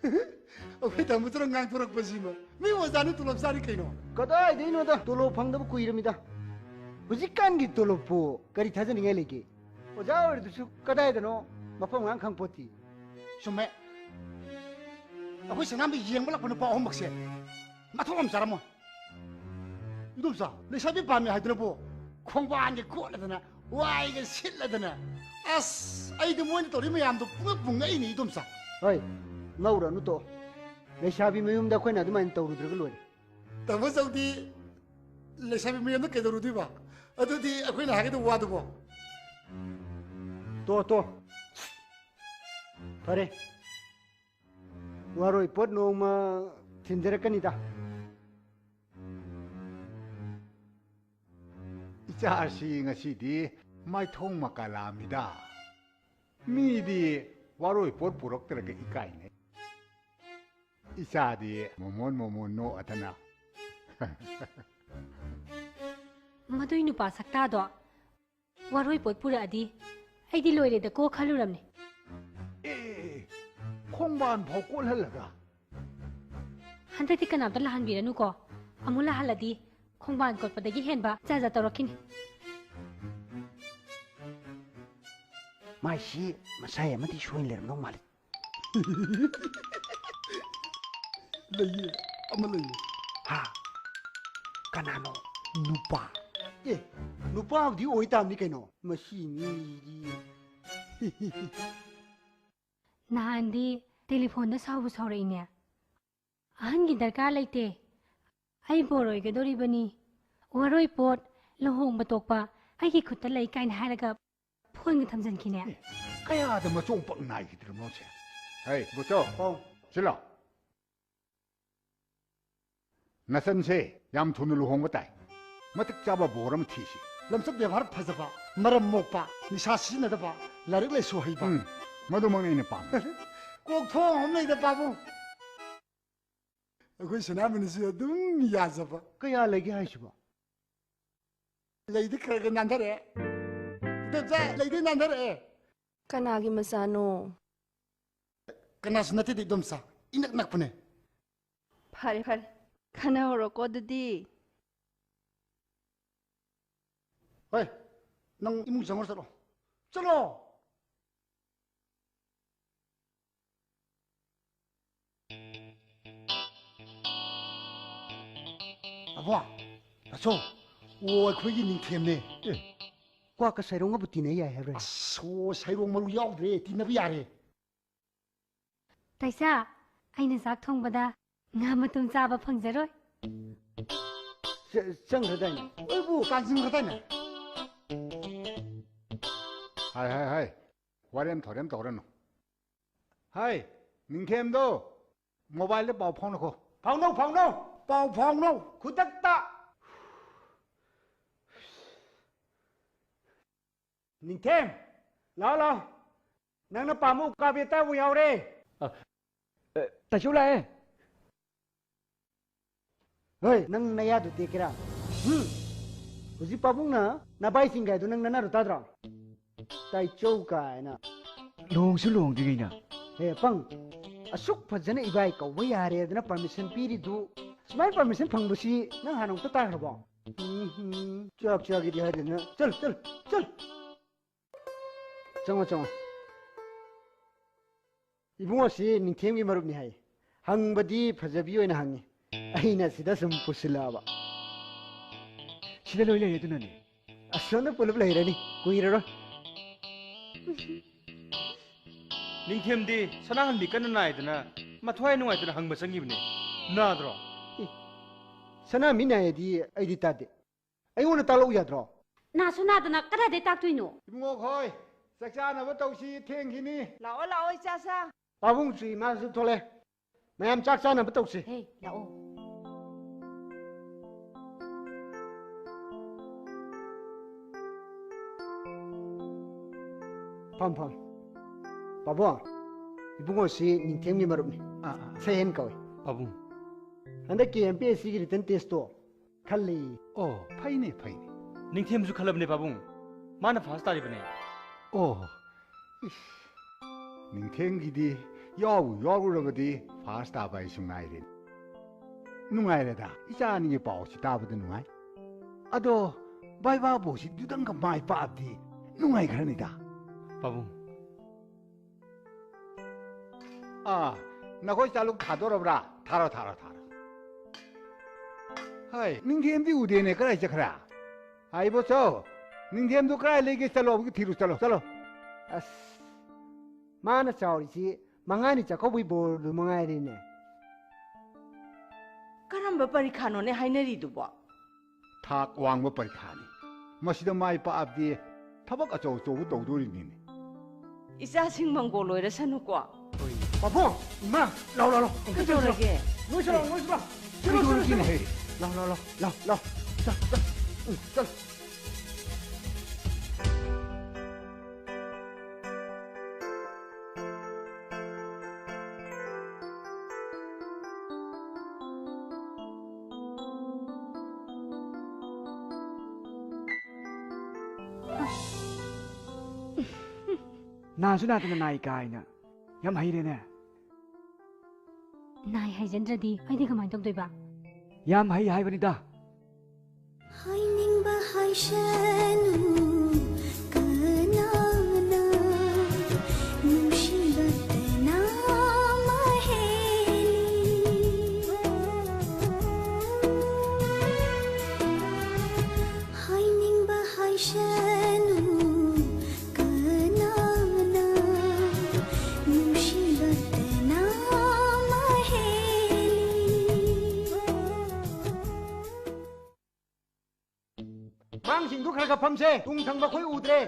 ꯑꯩꯈꯣꯏ ꯇꯥꯃꯣꯗꯨꯅ ꯉꯥꯡꯊꯣꯔꯛꯄꯁꯤꯃ꯫ ꯃꯤ ꯑꯣꯖꯥꯅ ꯇꯣꯂꯣꯞ ꯆꯥꯔꯤ ꯀꯩꯅꯣ? ꯀꯗꯥꯏꯗꯩꯅꯣꯗ, ꯇꯣꯂꯣꯞ ꯐꯪꯗꯕ ꯀꯨꯏꯔꯃꯤꯗ꯫ ꯍꯧꯖꯤꯛꯀꯥꯟꯒꯤ ꯇꯣꯂꯣꯞꯄꯨ ꯀꯔꯤ ꯊꯥꯖꯅꯤꯡꯉꯥꯏ ꯂꯩꯒꯦ? ꯑꯣꯖꯥ ꯑꯣꯏꯔꯗꯨꯁꯨ ꯀꯗꯥꯏꯗꯅꯣ ꯃꯐꯝ ꯃꯔꯥꯡ ꯈꯪꯄꯣꯠꯇꯦ꯫ ꯆꯨꯝꯃꯦ꯫ ꯑꯩꯈꯣꯏ ꯁꯅꯥꯝꯗ ꯌꯦꯡꯕ ꯂꯥꯛꯄ ꯅꯨꯄꯥ ꯑꯍꯨꯝꯃꯛꯁꯦ ꯃꯊꯣꯡ ꯑꯃ ꯆꯥꯔꯝꯃꯣꯏ꯫ ꯏꯗꯣꯝꯆꯥ, ꯂꯩꯁꯥꯕꯤ ꯄꯥꯝꯃꯤ ꯍꯥꯏꯗꯨꯅꯕꯨ ꯈꯣꯡꯕꯥꯟꯒ ꯀꯣꯠꯂꯗꯅ, ꯋꯥꯏꯒ ꯁꯤꯠꯂꯗꯅ꯫ ꯑꯁ, ꯑꯩꯗꯤ ꯃꯣꯏꯅ ꯇꯧꯔꯤ ꯃꯌꯥꯝꯗꯣ ꯄꯨꯡꯉꯛ ꯄꯨꯡꯉꯛꯏꯅꯤ, ꯏꯗꯣꯝꯆꯥ꯫ ꯍꯣꯏ, ꯉꯧꯔꯅꯨ ꯇꯣꯛꯑꯣ꯫ ꯂꯩꯁꯥꯕꯤ ꯃꯌꯨꯝꯗ ꯑꯩꯈꯣꯏꯅ ꯑꯗꯨꯃꯥꯏꯅ ꯇꯧꯔꯨꯗ꯭ꯔꯒ ꯂꯣꯏꯔꯦ꯫ ꯇꯥꯃꯣ ꯆꯧꯗꯤ ꯂꯩꯁꯥꯕꯤ ꯃꯌꯨꯝꯗ ꯀꯩꯗꯧꯔꯨꯗꯣꯏꯕ? ꯑꯗꯨꯗꯤ ꯑꯩꯈꯣꯏꯅ ꯍꯥꯏꯒꯗꯕ ꯋꯥꯗꯨꯕꯣ? ꯇꯣ, ꯇꯣ꯫ ꯐꯔꯦ꯫ ꯋꯥꯔꯣꯏ ꯄꯣꯠ ꯅꯣꯡꯃ ꯊꯤꯟꯖꯔꯛꯀꯅꯤꯗ꯫ ꯏꯆꯥꯁꯤ ꯉꯁꯤꯗꯤ ꯃꯥꯏꯊꯣꯡ ꯃꯀꯥ ꯂꯥꯝꯃꯤꯗ꯫ ꯃꯤꯗꯤ ꯋꯥꯔꯣꯏ ꯄꯣꯠ ꯄꯨꯔꯛꯇ꯭ꯔꯒ ꯏꯀꯥꯏꯅꯩ꯫ ꯏꯆꯥꯗꯤ ꯃꯣꯃꯣꯟ ꯃꯣꯃꯣꯟ ꯅꯣꯛꯑꯗꯅ꯫ ꯃꯗꯨꯏ ꯅꯨꯄꯥ ꯁꯛꯇꯥꯗꯣ ꯋꯥꯔꯣꯏ ꯄꯣꯠ ꯄꯨꯔꯛꯑꯗꯤ ꯑꯩꯗꯤ ꯂꯣꯏꯔꯦꯗꯀꯣ ꯈꯜꯂꯨꯔꯝꯅꯦ꯫ ꯑꯦ, ꯈꯣꯡꯕꯥꯟ ꯐꯥꯎ ꯀꯣꯠꯍꯜꯂꯒ? ꯍꯟꯗꯛꯇꯤ ꯀꯅꯥꯝꯇ ꯂꯥꯛꯍꯟꯕꯤꯔꯅꯨꯀꯣ꯫ ꯑꯃꯨꯛ ꯂꯥꯛꯍꯜꯂꯗꯤ ꯈꯣꯡꯕꯥꯟ ꯀꯣꯠꯄꯗꯒꯤ ꯍꯦꯟꯕ ꯖꯥꯠ ꯖꯥꯠ ꯇꯧꯔꯛꯈꯤꯅꯤ꯫ ꯃꯥꯏꯁꯤ ꯃꯁꯥꯏ ꯑꯃꯗꯤ ꯁꯣꯏꯅ ꯂꯩꯔꯝꯗꯧ ꯃꯥꯜꯂꯤ꯫ ꯂꯩꯌꯦ, ꯑꯃ ꯂꯩꯌꯦ꯫ ꯍꯥ? ꯀꯅꯥꯅꯣ? ꯅꯨꯄꯥ꯫ ꯑꯦ, ꯅꯨꯄꯥꯕꯨꯗꯤ ꯑꯣꯏ ꯇꯥꯕꯅꯤ ꯀꯩꯅꯣ꯫ ꯃꯁꯤ ꯃꯤꯗꯤ꯫ ꯅꯍꯥꯟꯗꯤ ꯇꯦꯂꯤꯐꯣꯟꯗ ꯁꯥꯎꯕ ꯁꯥꯎꯔꯛꯏꯅꯦ꯫ ꯑꯍꯟꯒꯤ ꯗꯔꯀꯥꯔ ꯂꯩꯇꯦ꯫ ꯑꯩ ꯕꯣꯔ ꯑꯣꯏꯒꯗꯧꯔꯤꯕꯅꯤ꯫ ꯋꯥꯔꯣꯏ ꯄꯣꯠ, ꯂꯨꯍꯣꯡꯕ ꯇꯣꯛꯄ ꯑꯩꯒꯤ ꯈꯨꯠꯇ ꯂꯩ ꯀꯥꯏꯅ ꯍꯥꯏꯔꯒ ꯐꯣꯟꯒ ꯊꯝꯖꯤꯟꯈꯤꯅꯦ꯫ ꯑꯦ, ꯀꯌꯥꯗ ꯃꯆꯣꯡ ꯄꯛ ꯅꯥꯏꯈꯤꯗ꯭ꯔꯃꯣꯁꯦ? ꯍꯩ, ꯕꯣꯆꯧ, ꯄꯥꯎ꯫ ꯁꯤꯂꯥꯎ꯫ ꯅꯆꯟꯁꯦ ꯌꯥꯝ ꯊꯨꯅ ꯂꯨꯍꯣꯡꯕ ꯇꯥꯏ꯫ ꯃꯇꯤꯛ ꯆꯥꯕ ꯕꯣꯔ ꯑꯃ ꯊꯤꯁꯤ꯫ ꯂꯝꯆꯠ ꯕꯦꯕꯥꯔ ꯐꯖꯕ, ꯃꯔꯝ ꯃꯣꯛꯄ, ꯅꯤꯁꯥ ꯁꯤꯖꯤꯟꯅꯗꯕ, ꯂꯥꯏꯔꯤꯛ ꯂꯥꯏꯁꯨ ꯍꯩꯕ꯫ ꯎꯝ, ꯃꯗꯨꯃꯛꯅꯤ ꯑꯩꯅ ꯄꯥꯝꯃꯤ꯫ ꯀꯣꯛ ꯊꯣꯡ ꯑꯃ ꯂꯩꯗ, ꯄꯥꯕꯨꯡ꯫ ꯑꯩꯈꯣꯏ ꯁꯅꯥꯃꯅꯤꯁꯨ ꯑꯗꯨꯝ ꯌꯥꯖꯕ꯫ ꯀꯌꯥ ꯂꯩꯒꯦ ꯍꯥꯏꯁꯤꯕꯣ? ꯂꯩꯗꯤ ꯈꯔ ꯈꯔ ꯅꯥꯟꯊꯔꯛꯑꯦ꯫ ꯏꯗꯣꯝꯆꯥ, ꯂꯩꯗꯤ ꯅꯥꯟꯊꯔꯛꯑꯦ꯫ ꯀꯅꯥꯒꯤ ꯃꯆꯥꯅꯣ? ꯀꯅꯥꯁꯨ ꯅꯠꯇꯦꯗ, ꯏꯗꯣꯝꯆꯥ꯫ ꯏꯅꯛ ꯅꯛꯄꯅꯦ꯫ ꯐꯔꯦ, ꯐꯔꯦ꯫ ꯈꯟꯅꯍꯧꯔꯣꯀꯣ ꯑꯗꯨꯗꯤ꯫ ꯍꯣꯏ, ꯅꯪ ꯏꯃꯨꯡ ꯆꯪꯉꯨꯔꯣ, ꯆꯠꯂꯣ꯫ ꯆꯠꯂꯣ! ꯑꯕꯣ, ꯑꯆꯧ, ꯑꯣ, ꯑꯩꯈꯣꯏꯒꯤ ꯅꯤꯡꯊꯦꯝꯅꯦ꯫ ꯑꯦ, ꯀ꯭ꯋꯥꯛꯀ ꯁꯩꯔꯣꯡꯒꯕꯨ ꯇꯤꯟꯅ ꯌꯥꯏ ꯍꯥꯏꯕ꯭ꯔꯥ? ꯑꯁ, ꯑꯣ, ꯁꯩꯔꯣꯡ ꯃꯔꯨ ꯌꯥꯎꯗ꯭ꯔꯦ, ꯇꯤꯟꯅꯕ ꯌꯥꯔꯦ꯫ ꯇꯥꯏꯁꯥ, ꯑꯩꯅ ꯆꯥꯛ ꯊꯣꯡꯕꯗ ꯉꯥ ꯃꯇꯨꯝ ꯆꯥꯕ ꯐꯪꯖꯔꯣꯏ꯫ ꯆ-, ꯆꯪꯈ꯭ꯔꯗꯥꯏꯅꯦ? ꯑꯩꯕꯨ ꯀꯥꯟꯁꯤꯟꯈ꯭ꯔꯗꯥꯏꯅꯦ? ꯍꯥꯏ, ꯍꯥꯏ, ꯍꯥꯏ꯫ ꯋꯥꯔꯦꯝ ꯊꯧꯔꯦꯝ ꯇꯧꯔꯅꯨ꯫ ꯍꯥꯏ, ꯅꯤꯡꯊꯦꯝꯗꯣ, ꯃꯣꯕꯥꯏꯜꯗ ꯄꯥꯎ ꯐꯥꯎꯅꯈꯣ꯫ ꯐꯥꯎꯅꯧ, ꯐꯥꯎꯅꯧ, ꯄꯥꯎ ꯐꯥꯎꯅꯧ, ꯈꯨꯗꯛꯇ꯫ ꯅꯤꯡꯊꯦꯝ, ꯂꯥꯛꯑꯣ, ꯂꯥꯛꯑꯣ꯫ ꯅꯪꯅ ꯄꯥꯝꯕ ꯎꯀꯥꯕꯤ ꯑꯇꯥꯎꯕ ꯌꯥꯎꯔꯦ꯫ ꯑ, ꯑ, ꯇꯥꯏꯆꯧ ꯂꯥꯛꯑꯦ꯫ ꯍꯣꯏ, ꯅꯪ ꯅꯌꯥꯗꯨ ꯇꯦꯛꯀꯦꯔꯥ? ꯍꯨꯝ? ꯍꯧꯖꯤꯛ ꯄꯥꯕꯨꯡꯅ ꯅꯕꯥꯏꯁꯤꯡ ꯀꯥꯏꯗꯣ ꯅꯪ ꯅꯅꯥꯔꯨ ꯇꯥꯗ꯭ꯔꯣ? ꯇꯥꯏꯆꯧ ꯀꯥꯏꯅ꯫ ꯂꯨꯍꯣꯡꯁꯨ ꯂꯨꯍꯣꯡꯗ꯭ꯔꯤꯉꯩꯅ꯫ ꯍꯦ, ꯄꯪ꯫ ꯑꯁꯨꯛ ꯐꯖꯅ ꯏꯕꯥꯏ ꯀꯧꯕ ꯌꯥꯔꯦꯗꯅ ꯄꯔꯃꯤꯁꯟ ꯄꯤꯔꯤꯗꯨ, ꯁꯨꯃꯥꯏꯅ ꯄꯔꯃꯤꯁꯟ ꯐꯪꯕꯁꯤ ꯅꯪ ꯍꯥꯟꯅ ꯑꯃꯨꯛꯇ ꯇꯥꯈ꯭ꯔꯕꯣ? ꯎꯝ, ꯆꯥꯛ ꯆꯥꯒꯦꯗꯤ ꯍꯥꯏꯗꯅ꯫ ꯆꯜ, ꯆꯜ, ꯆꯜ꯫ ꯆꯪꯉꯣ, ꯆꯪꯉꯣ꯫ ꯏꯕꯨꯡꯉꯣꯁꯤ ꯅꯤꯡꯊꯦꯝꯒꯤ ꯃꯔꯨꯞꯅꯤ ꯍꯥꯏ꯫ ꯍꯪꯕꯗꯤ ꯐꯖꯕꯤ ꯑꯣꯏꯅ ꯍꯪꯉꯤ꯫ ꯑꯩꯅ ꯁꯤꯗ ꯁꯨꯝ ꯄꯨꯁꯤꯜꯂꯛꯑꯕ꯫ ꯁꯤꯗ ꯂꯣꯏ ꯂꯩꯔꯦ ꯑꯗꯨꯅꯅꯦ꯫ ꯑꯁꯣꯝꯗ ꯄꯨꯂꯞ ꯂꯩꯔꯅꯤ, ꯀꯨꯏꯔꯔꯣꯏ꯫ ꯅꯤꯡꯊꯦꯝꯗꯤ ꯁꯅꯥꯍꯟꯕꯤ ꯀꯟꯅ ꯅꯥꯏꯗꯅ ꯃꯊ꯭ꯋꯥꯏ ꯅꯨꯡꯉꯥꯏꯇꯅ ꯍꯪꯕ ꯆꯪꯈꯤꯕꯅꯦ꯫ ꯅꯥꯗ꯭ꯔꯣ? ꯑꯦ, ꯁꯅꯥꯍꯟꯕꯤ ꯅꯥꯏ ꯍꯥꯏꯗꯤ ꯑꯩꯗꯤ ꯇꯥꯗꯦ꯫ ꯑꯩꯉꯣꯟꯗ ꯇꯥꯛꯂꯛꯎ ꯌꯥꯗ꯭ꯔꯣ? ꯅꯥꯁꯨ ꯅꯥꯗꯅ ꯀꯗꯥꯏꯗꯩ ꯇꯥꯛꯇꯣꯏꯅꯣ? ꯏꯕꯨꯡꯉꯣ ꯈꯣꯏ, ꯆꯥꯛ ꯆꯥꯅꯕ ꯇꯧꯁꯤ, ꯊꯦꯡꯈꯤꯅꯤ꯫ ꯂꯥꯛꯑꯣ, ꯂꯥꯛꯑꯣ, ꯏꯆꯥꯁꯥ꯫ ꯄꯥꯕꯨꯡ ꯆꯨꯏ ꯃꯥꯁꯨ ꯊꯣꯛꯂꯛꯑꯦ꯫ ꯃꯌꯥꯝ ꯆꯥꯛ ꯆꯥꯅꯕ ꯇꯧꯁꯤ꯫ ꯍꯦ, ꯂꯥꯛꯑꯣ꯫ ꯐꯝ, ꯐꯝ꯫ ꯄꯥꯕꯨꯡ, ꯏꯕꯨꯡꯉꯣꯁꯤ ꯅꯤꯡꯊꯦꯝꯒꯤ ꯃꯔꯨꯞꯅꯤ꯫ ꯑꯥ, ꯑꯥ꯫ ꯁꯍꯦꯟ ꯀꯧꯏ꯫ ꯄꯥꯕꯨꯡ꯫ ꯍꯟꯗꯛꯀꯤ ꯑꯦꯝ ꯄꯤ ꯑꯦꯁ ꯁꯤꯒꯤ written test ꯇꯣ ꯈꯜꯂꯤ꯫ ꯑꯣ, ꯐꯩꯅꯦ, ꯐꯩꯅꯦ꯫ ꯅꯤꯡꯊꯦꯝꯁꯨ ꯈꯜꯂꯕꯅꯦ, ꯄꯥꯕꯨꯡ꯫ ꯃꯥꯅ ꯐꯥꯔꯁ ꯇꯥꯔꯤꯕꯅꯦ꯫ ꯑꯣ, ꯏꯁ, ꯅꯤꯡꯊꯦꯝꯒꯤꯗꯤ ꯌꯥꯎꯕꯨ ꯌꯥꯎꯔꯨꯔꯕꯗꯤ ꯐꯥꯔꯁ ꯇꯥꯕ ꯑꯩꯁꯨ ꯉꯥꯏꯔꯦ꯫ ꯅꯨꯡꯉꯥꯏꯔꯦꯗ, ꯏꯆꯥ ꯑꯅꯤꯒꯤ ꯄꯥꯎꯁꯤ ꯇꯥꯕꯗ ꯅꯨꯡꯉꯥꯏ꯫ ꯑꯗꯣ ꯕꯥꯏ ꯕꯥꯕꯨꯁꯤ ꯑꯗꯨꯗꯪꯒ ꯃꯥꯏ ꯄꯥꯛꯑꯕꯗꯤ ꯅꯨꯡꯉꯥꯏꯈ꯭ꯔꯅꯤꯗ꯫ ꯄꯥꯕꯨꯡ꯫ ꯑꯥ, ꯅꯈꯣꯏ ꯆꯥꯂꯨꯛ ꯊꯥꯗꯣꯔꯕ꯭ꯔꯥ? ꯊꯥꯔꯣ, ꯊꯥꯔꯣ, ꯊꯥꯔꯣ꯫ ꯍꯥꯏ, ꯅꯤꯡꯊꯦꯝꯗꯤ ꯎꯗꯦꯅꯦ, ꯀꯗꯥꯏ ꯆꯠꯈ꯭ꯔꯦ? ꯍꯥꯏꯕꯣ ꯆꯧ, ꯅꯤꯡꯊꯦꯝꯗꯣ ꯀꯗꯥꯏ ꯂꯩꯒꯦ? ꯆꯠꯂꯣ, ꯑꯃꯨꯛ ꯊꯤꯔꯨ ꯆꯠꯂꯣ, ꯆꯠꯂꯣ꯫ ꯑꯁ, ꯃꯥꯅ ꯆꯥꯎꯔꯤꯁꯤ ꯃꯉꯥꯅꯤ ꯆꯥꯛꯀꯧꯕꯩ ꯕꯣꯔꯗꯨ ꯃꯉꯥꯏꯔꯦꯅꯦ꯫ ꯀꯔꯝꯕ ꯄꯔꯤꯈꯥꯅꯣꯅꯦ ꯍꯥꯏꯅꯔꯤꯗꯨꯕꯣ? ꯊꯥꯛ ꯋꯥꯡꯕ ꯄꯔꯤꯈꯥꯅꯤ꯫ ꯃꯁꯤꯗ ꯃꯥꯏ ꯄꯥꯛꯑꯕꯗꯤ ꯊꯕꯛ ꯑꯆꯧ ꯑꯆꯧꯕ ꯇꯧꯗꯣꯔꯤꯅꯤꯅꯦ꯫ ꯏꯆꯥꯁꯤꯡ ꯃꯪꯒꯣꯜ ꯑꯣꯏꯔꯁꯅꯨꯀꯣ꯫ ꯄꯥꯕꯨꯡ, ꯏꯃꯥ, ꯂꯥꯎ, ꯂꯥꯎ, ꯂꯥꯎ꯫ ꯀꯩꯗꯧꯔꯒꯦ? ꯅꯣꯏꯁꯨ ꯂꯥꯎ, ꯅꯣꯏꯁꯨ ꯂꯥꯎ꯫ ꯆꯠꯂꯣ, ꯆꯠꯂꯣ, ꯆꯠꯂꯣ꯫ ꯀꯩꯗꯧꯔꯒꯦ? ꯂꯥꯎ, ꯂꯥꯎ, ꯂꯥꯎ, ꯂꯥꯎ, ꯂꯥꯎ꯫ ꯆꯠ, ꯆꯠ꯫ ꯎꯝ, ꯆꯠꯂꯣ꯫ ꯅꯥꯁꯨ ꯅꯥꯗꯅ ꯅꯥꯏ ꯀꯥꯏꯅ꯫ ꯌꯥꯝ ꯍꯩꯔꯦꯅꯦ꯫ ꯅꯥꯏ ꯍꯥꯏꯖꯟꯗ꯭ꯔꯗꯤ ꯑꯩꯗꯤ ꯀꯃꯥꯏꯅ ꯇꯧꯗꯣꯏꯕ? ꯌꯥꯝ ꯍꯩ ꯍꯥꯏꯕꯅꯤꯗ꯫ ꯍꯥꯏꯅꯤꯡꯕ ꯍꯥꯏꯁꯅꯨ ꯀꯅꯥꯅ, ꯅꯨꯡꯁꯤꯕ ꯇꯅꯥ ꯃꯍꯦꯜꯂꯤ꯫ ꯍꯥꯏꯅꯤꯡꯕ ꯍꯥꯏꯁꯅꯨ ꯀꯅꯥꯅ, ꯅꯨꯡꯁꯤꯕ ꯇꯅꯥ ꯃꯍꯦꯜꯂꯤ꯫ ꯃꯥꯡꯁꯤꯡꯗꯨ ꯈꯔ ꯈꯔ ꯐꯝꯁꯦ, ꯇꯨꯡ ꯊꯪꯕ ꯑꯩꯈꯣꯏ ꯎꯗ꯭ꯔꯦ꯫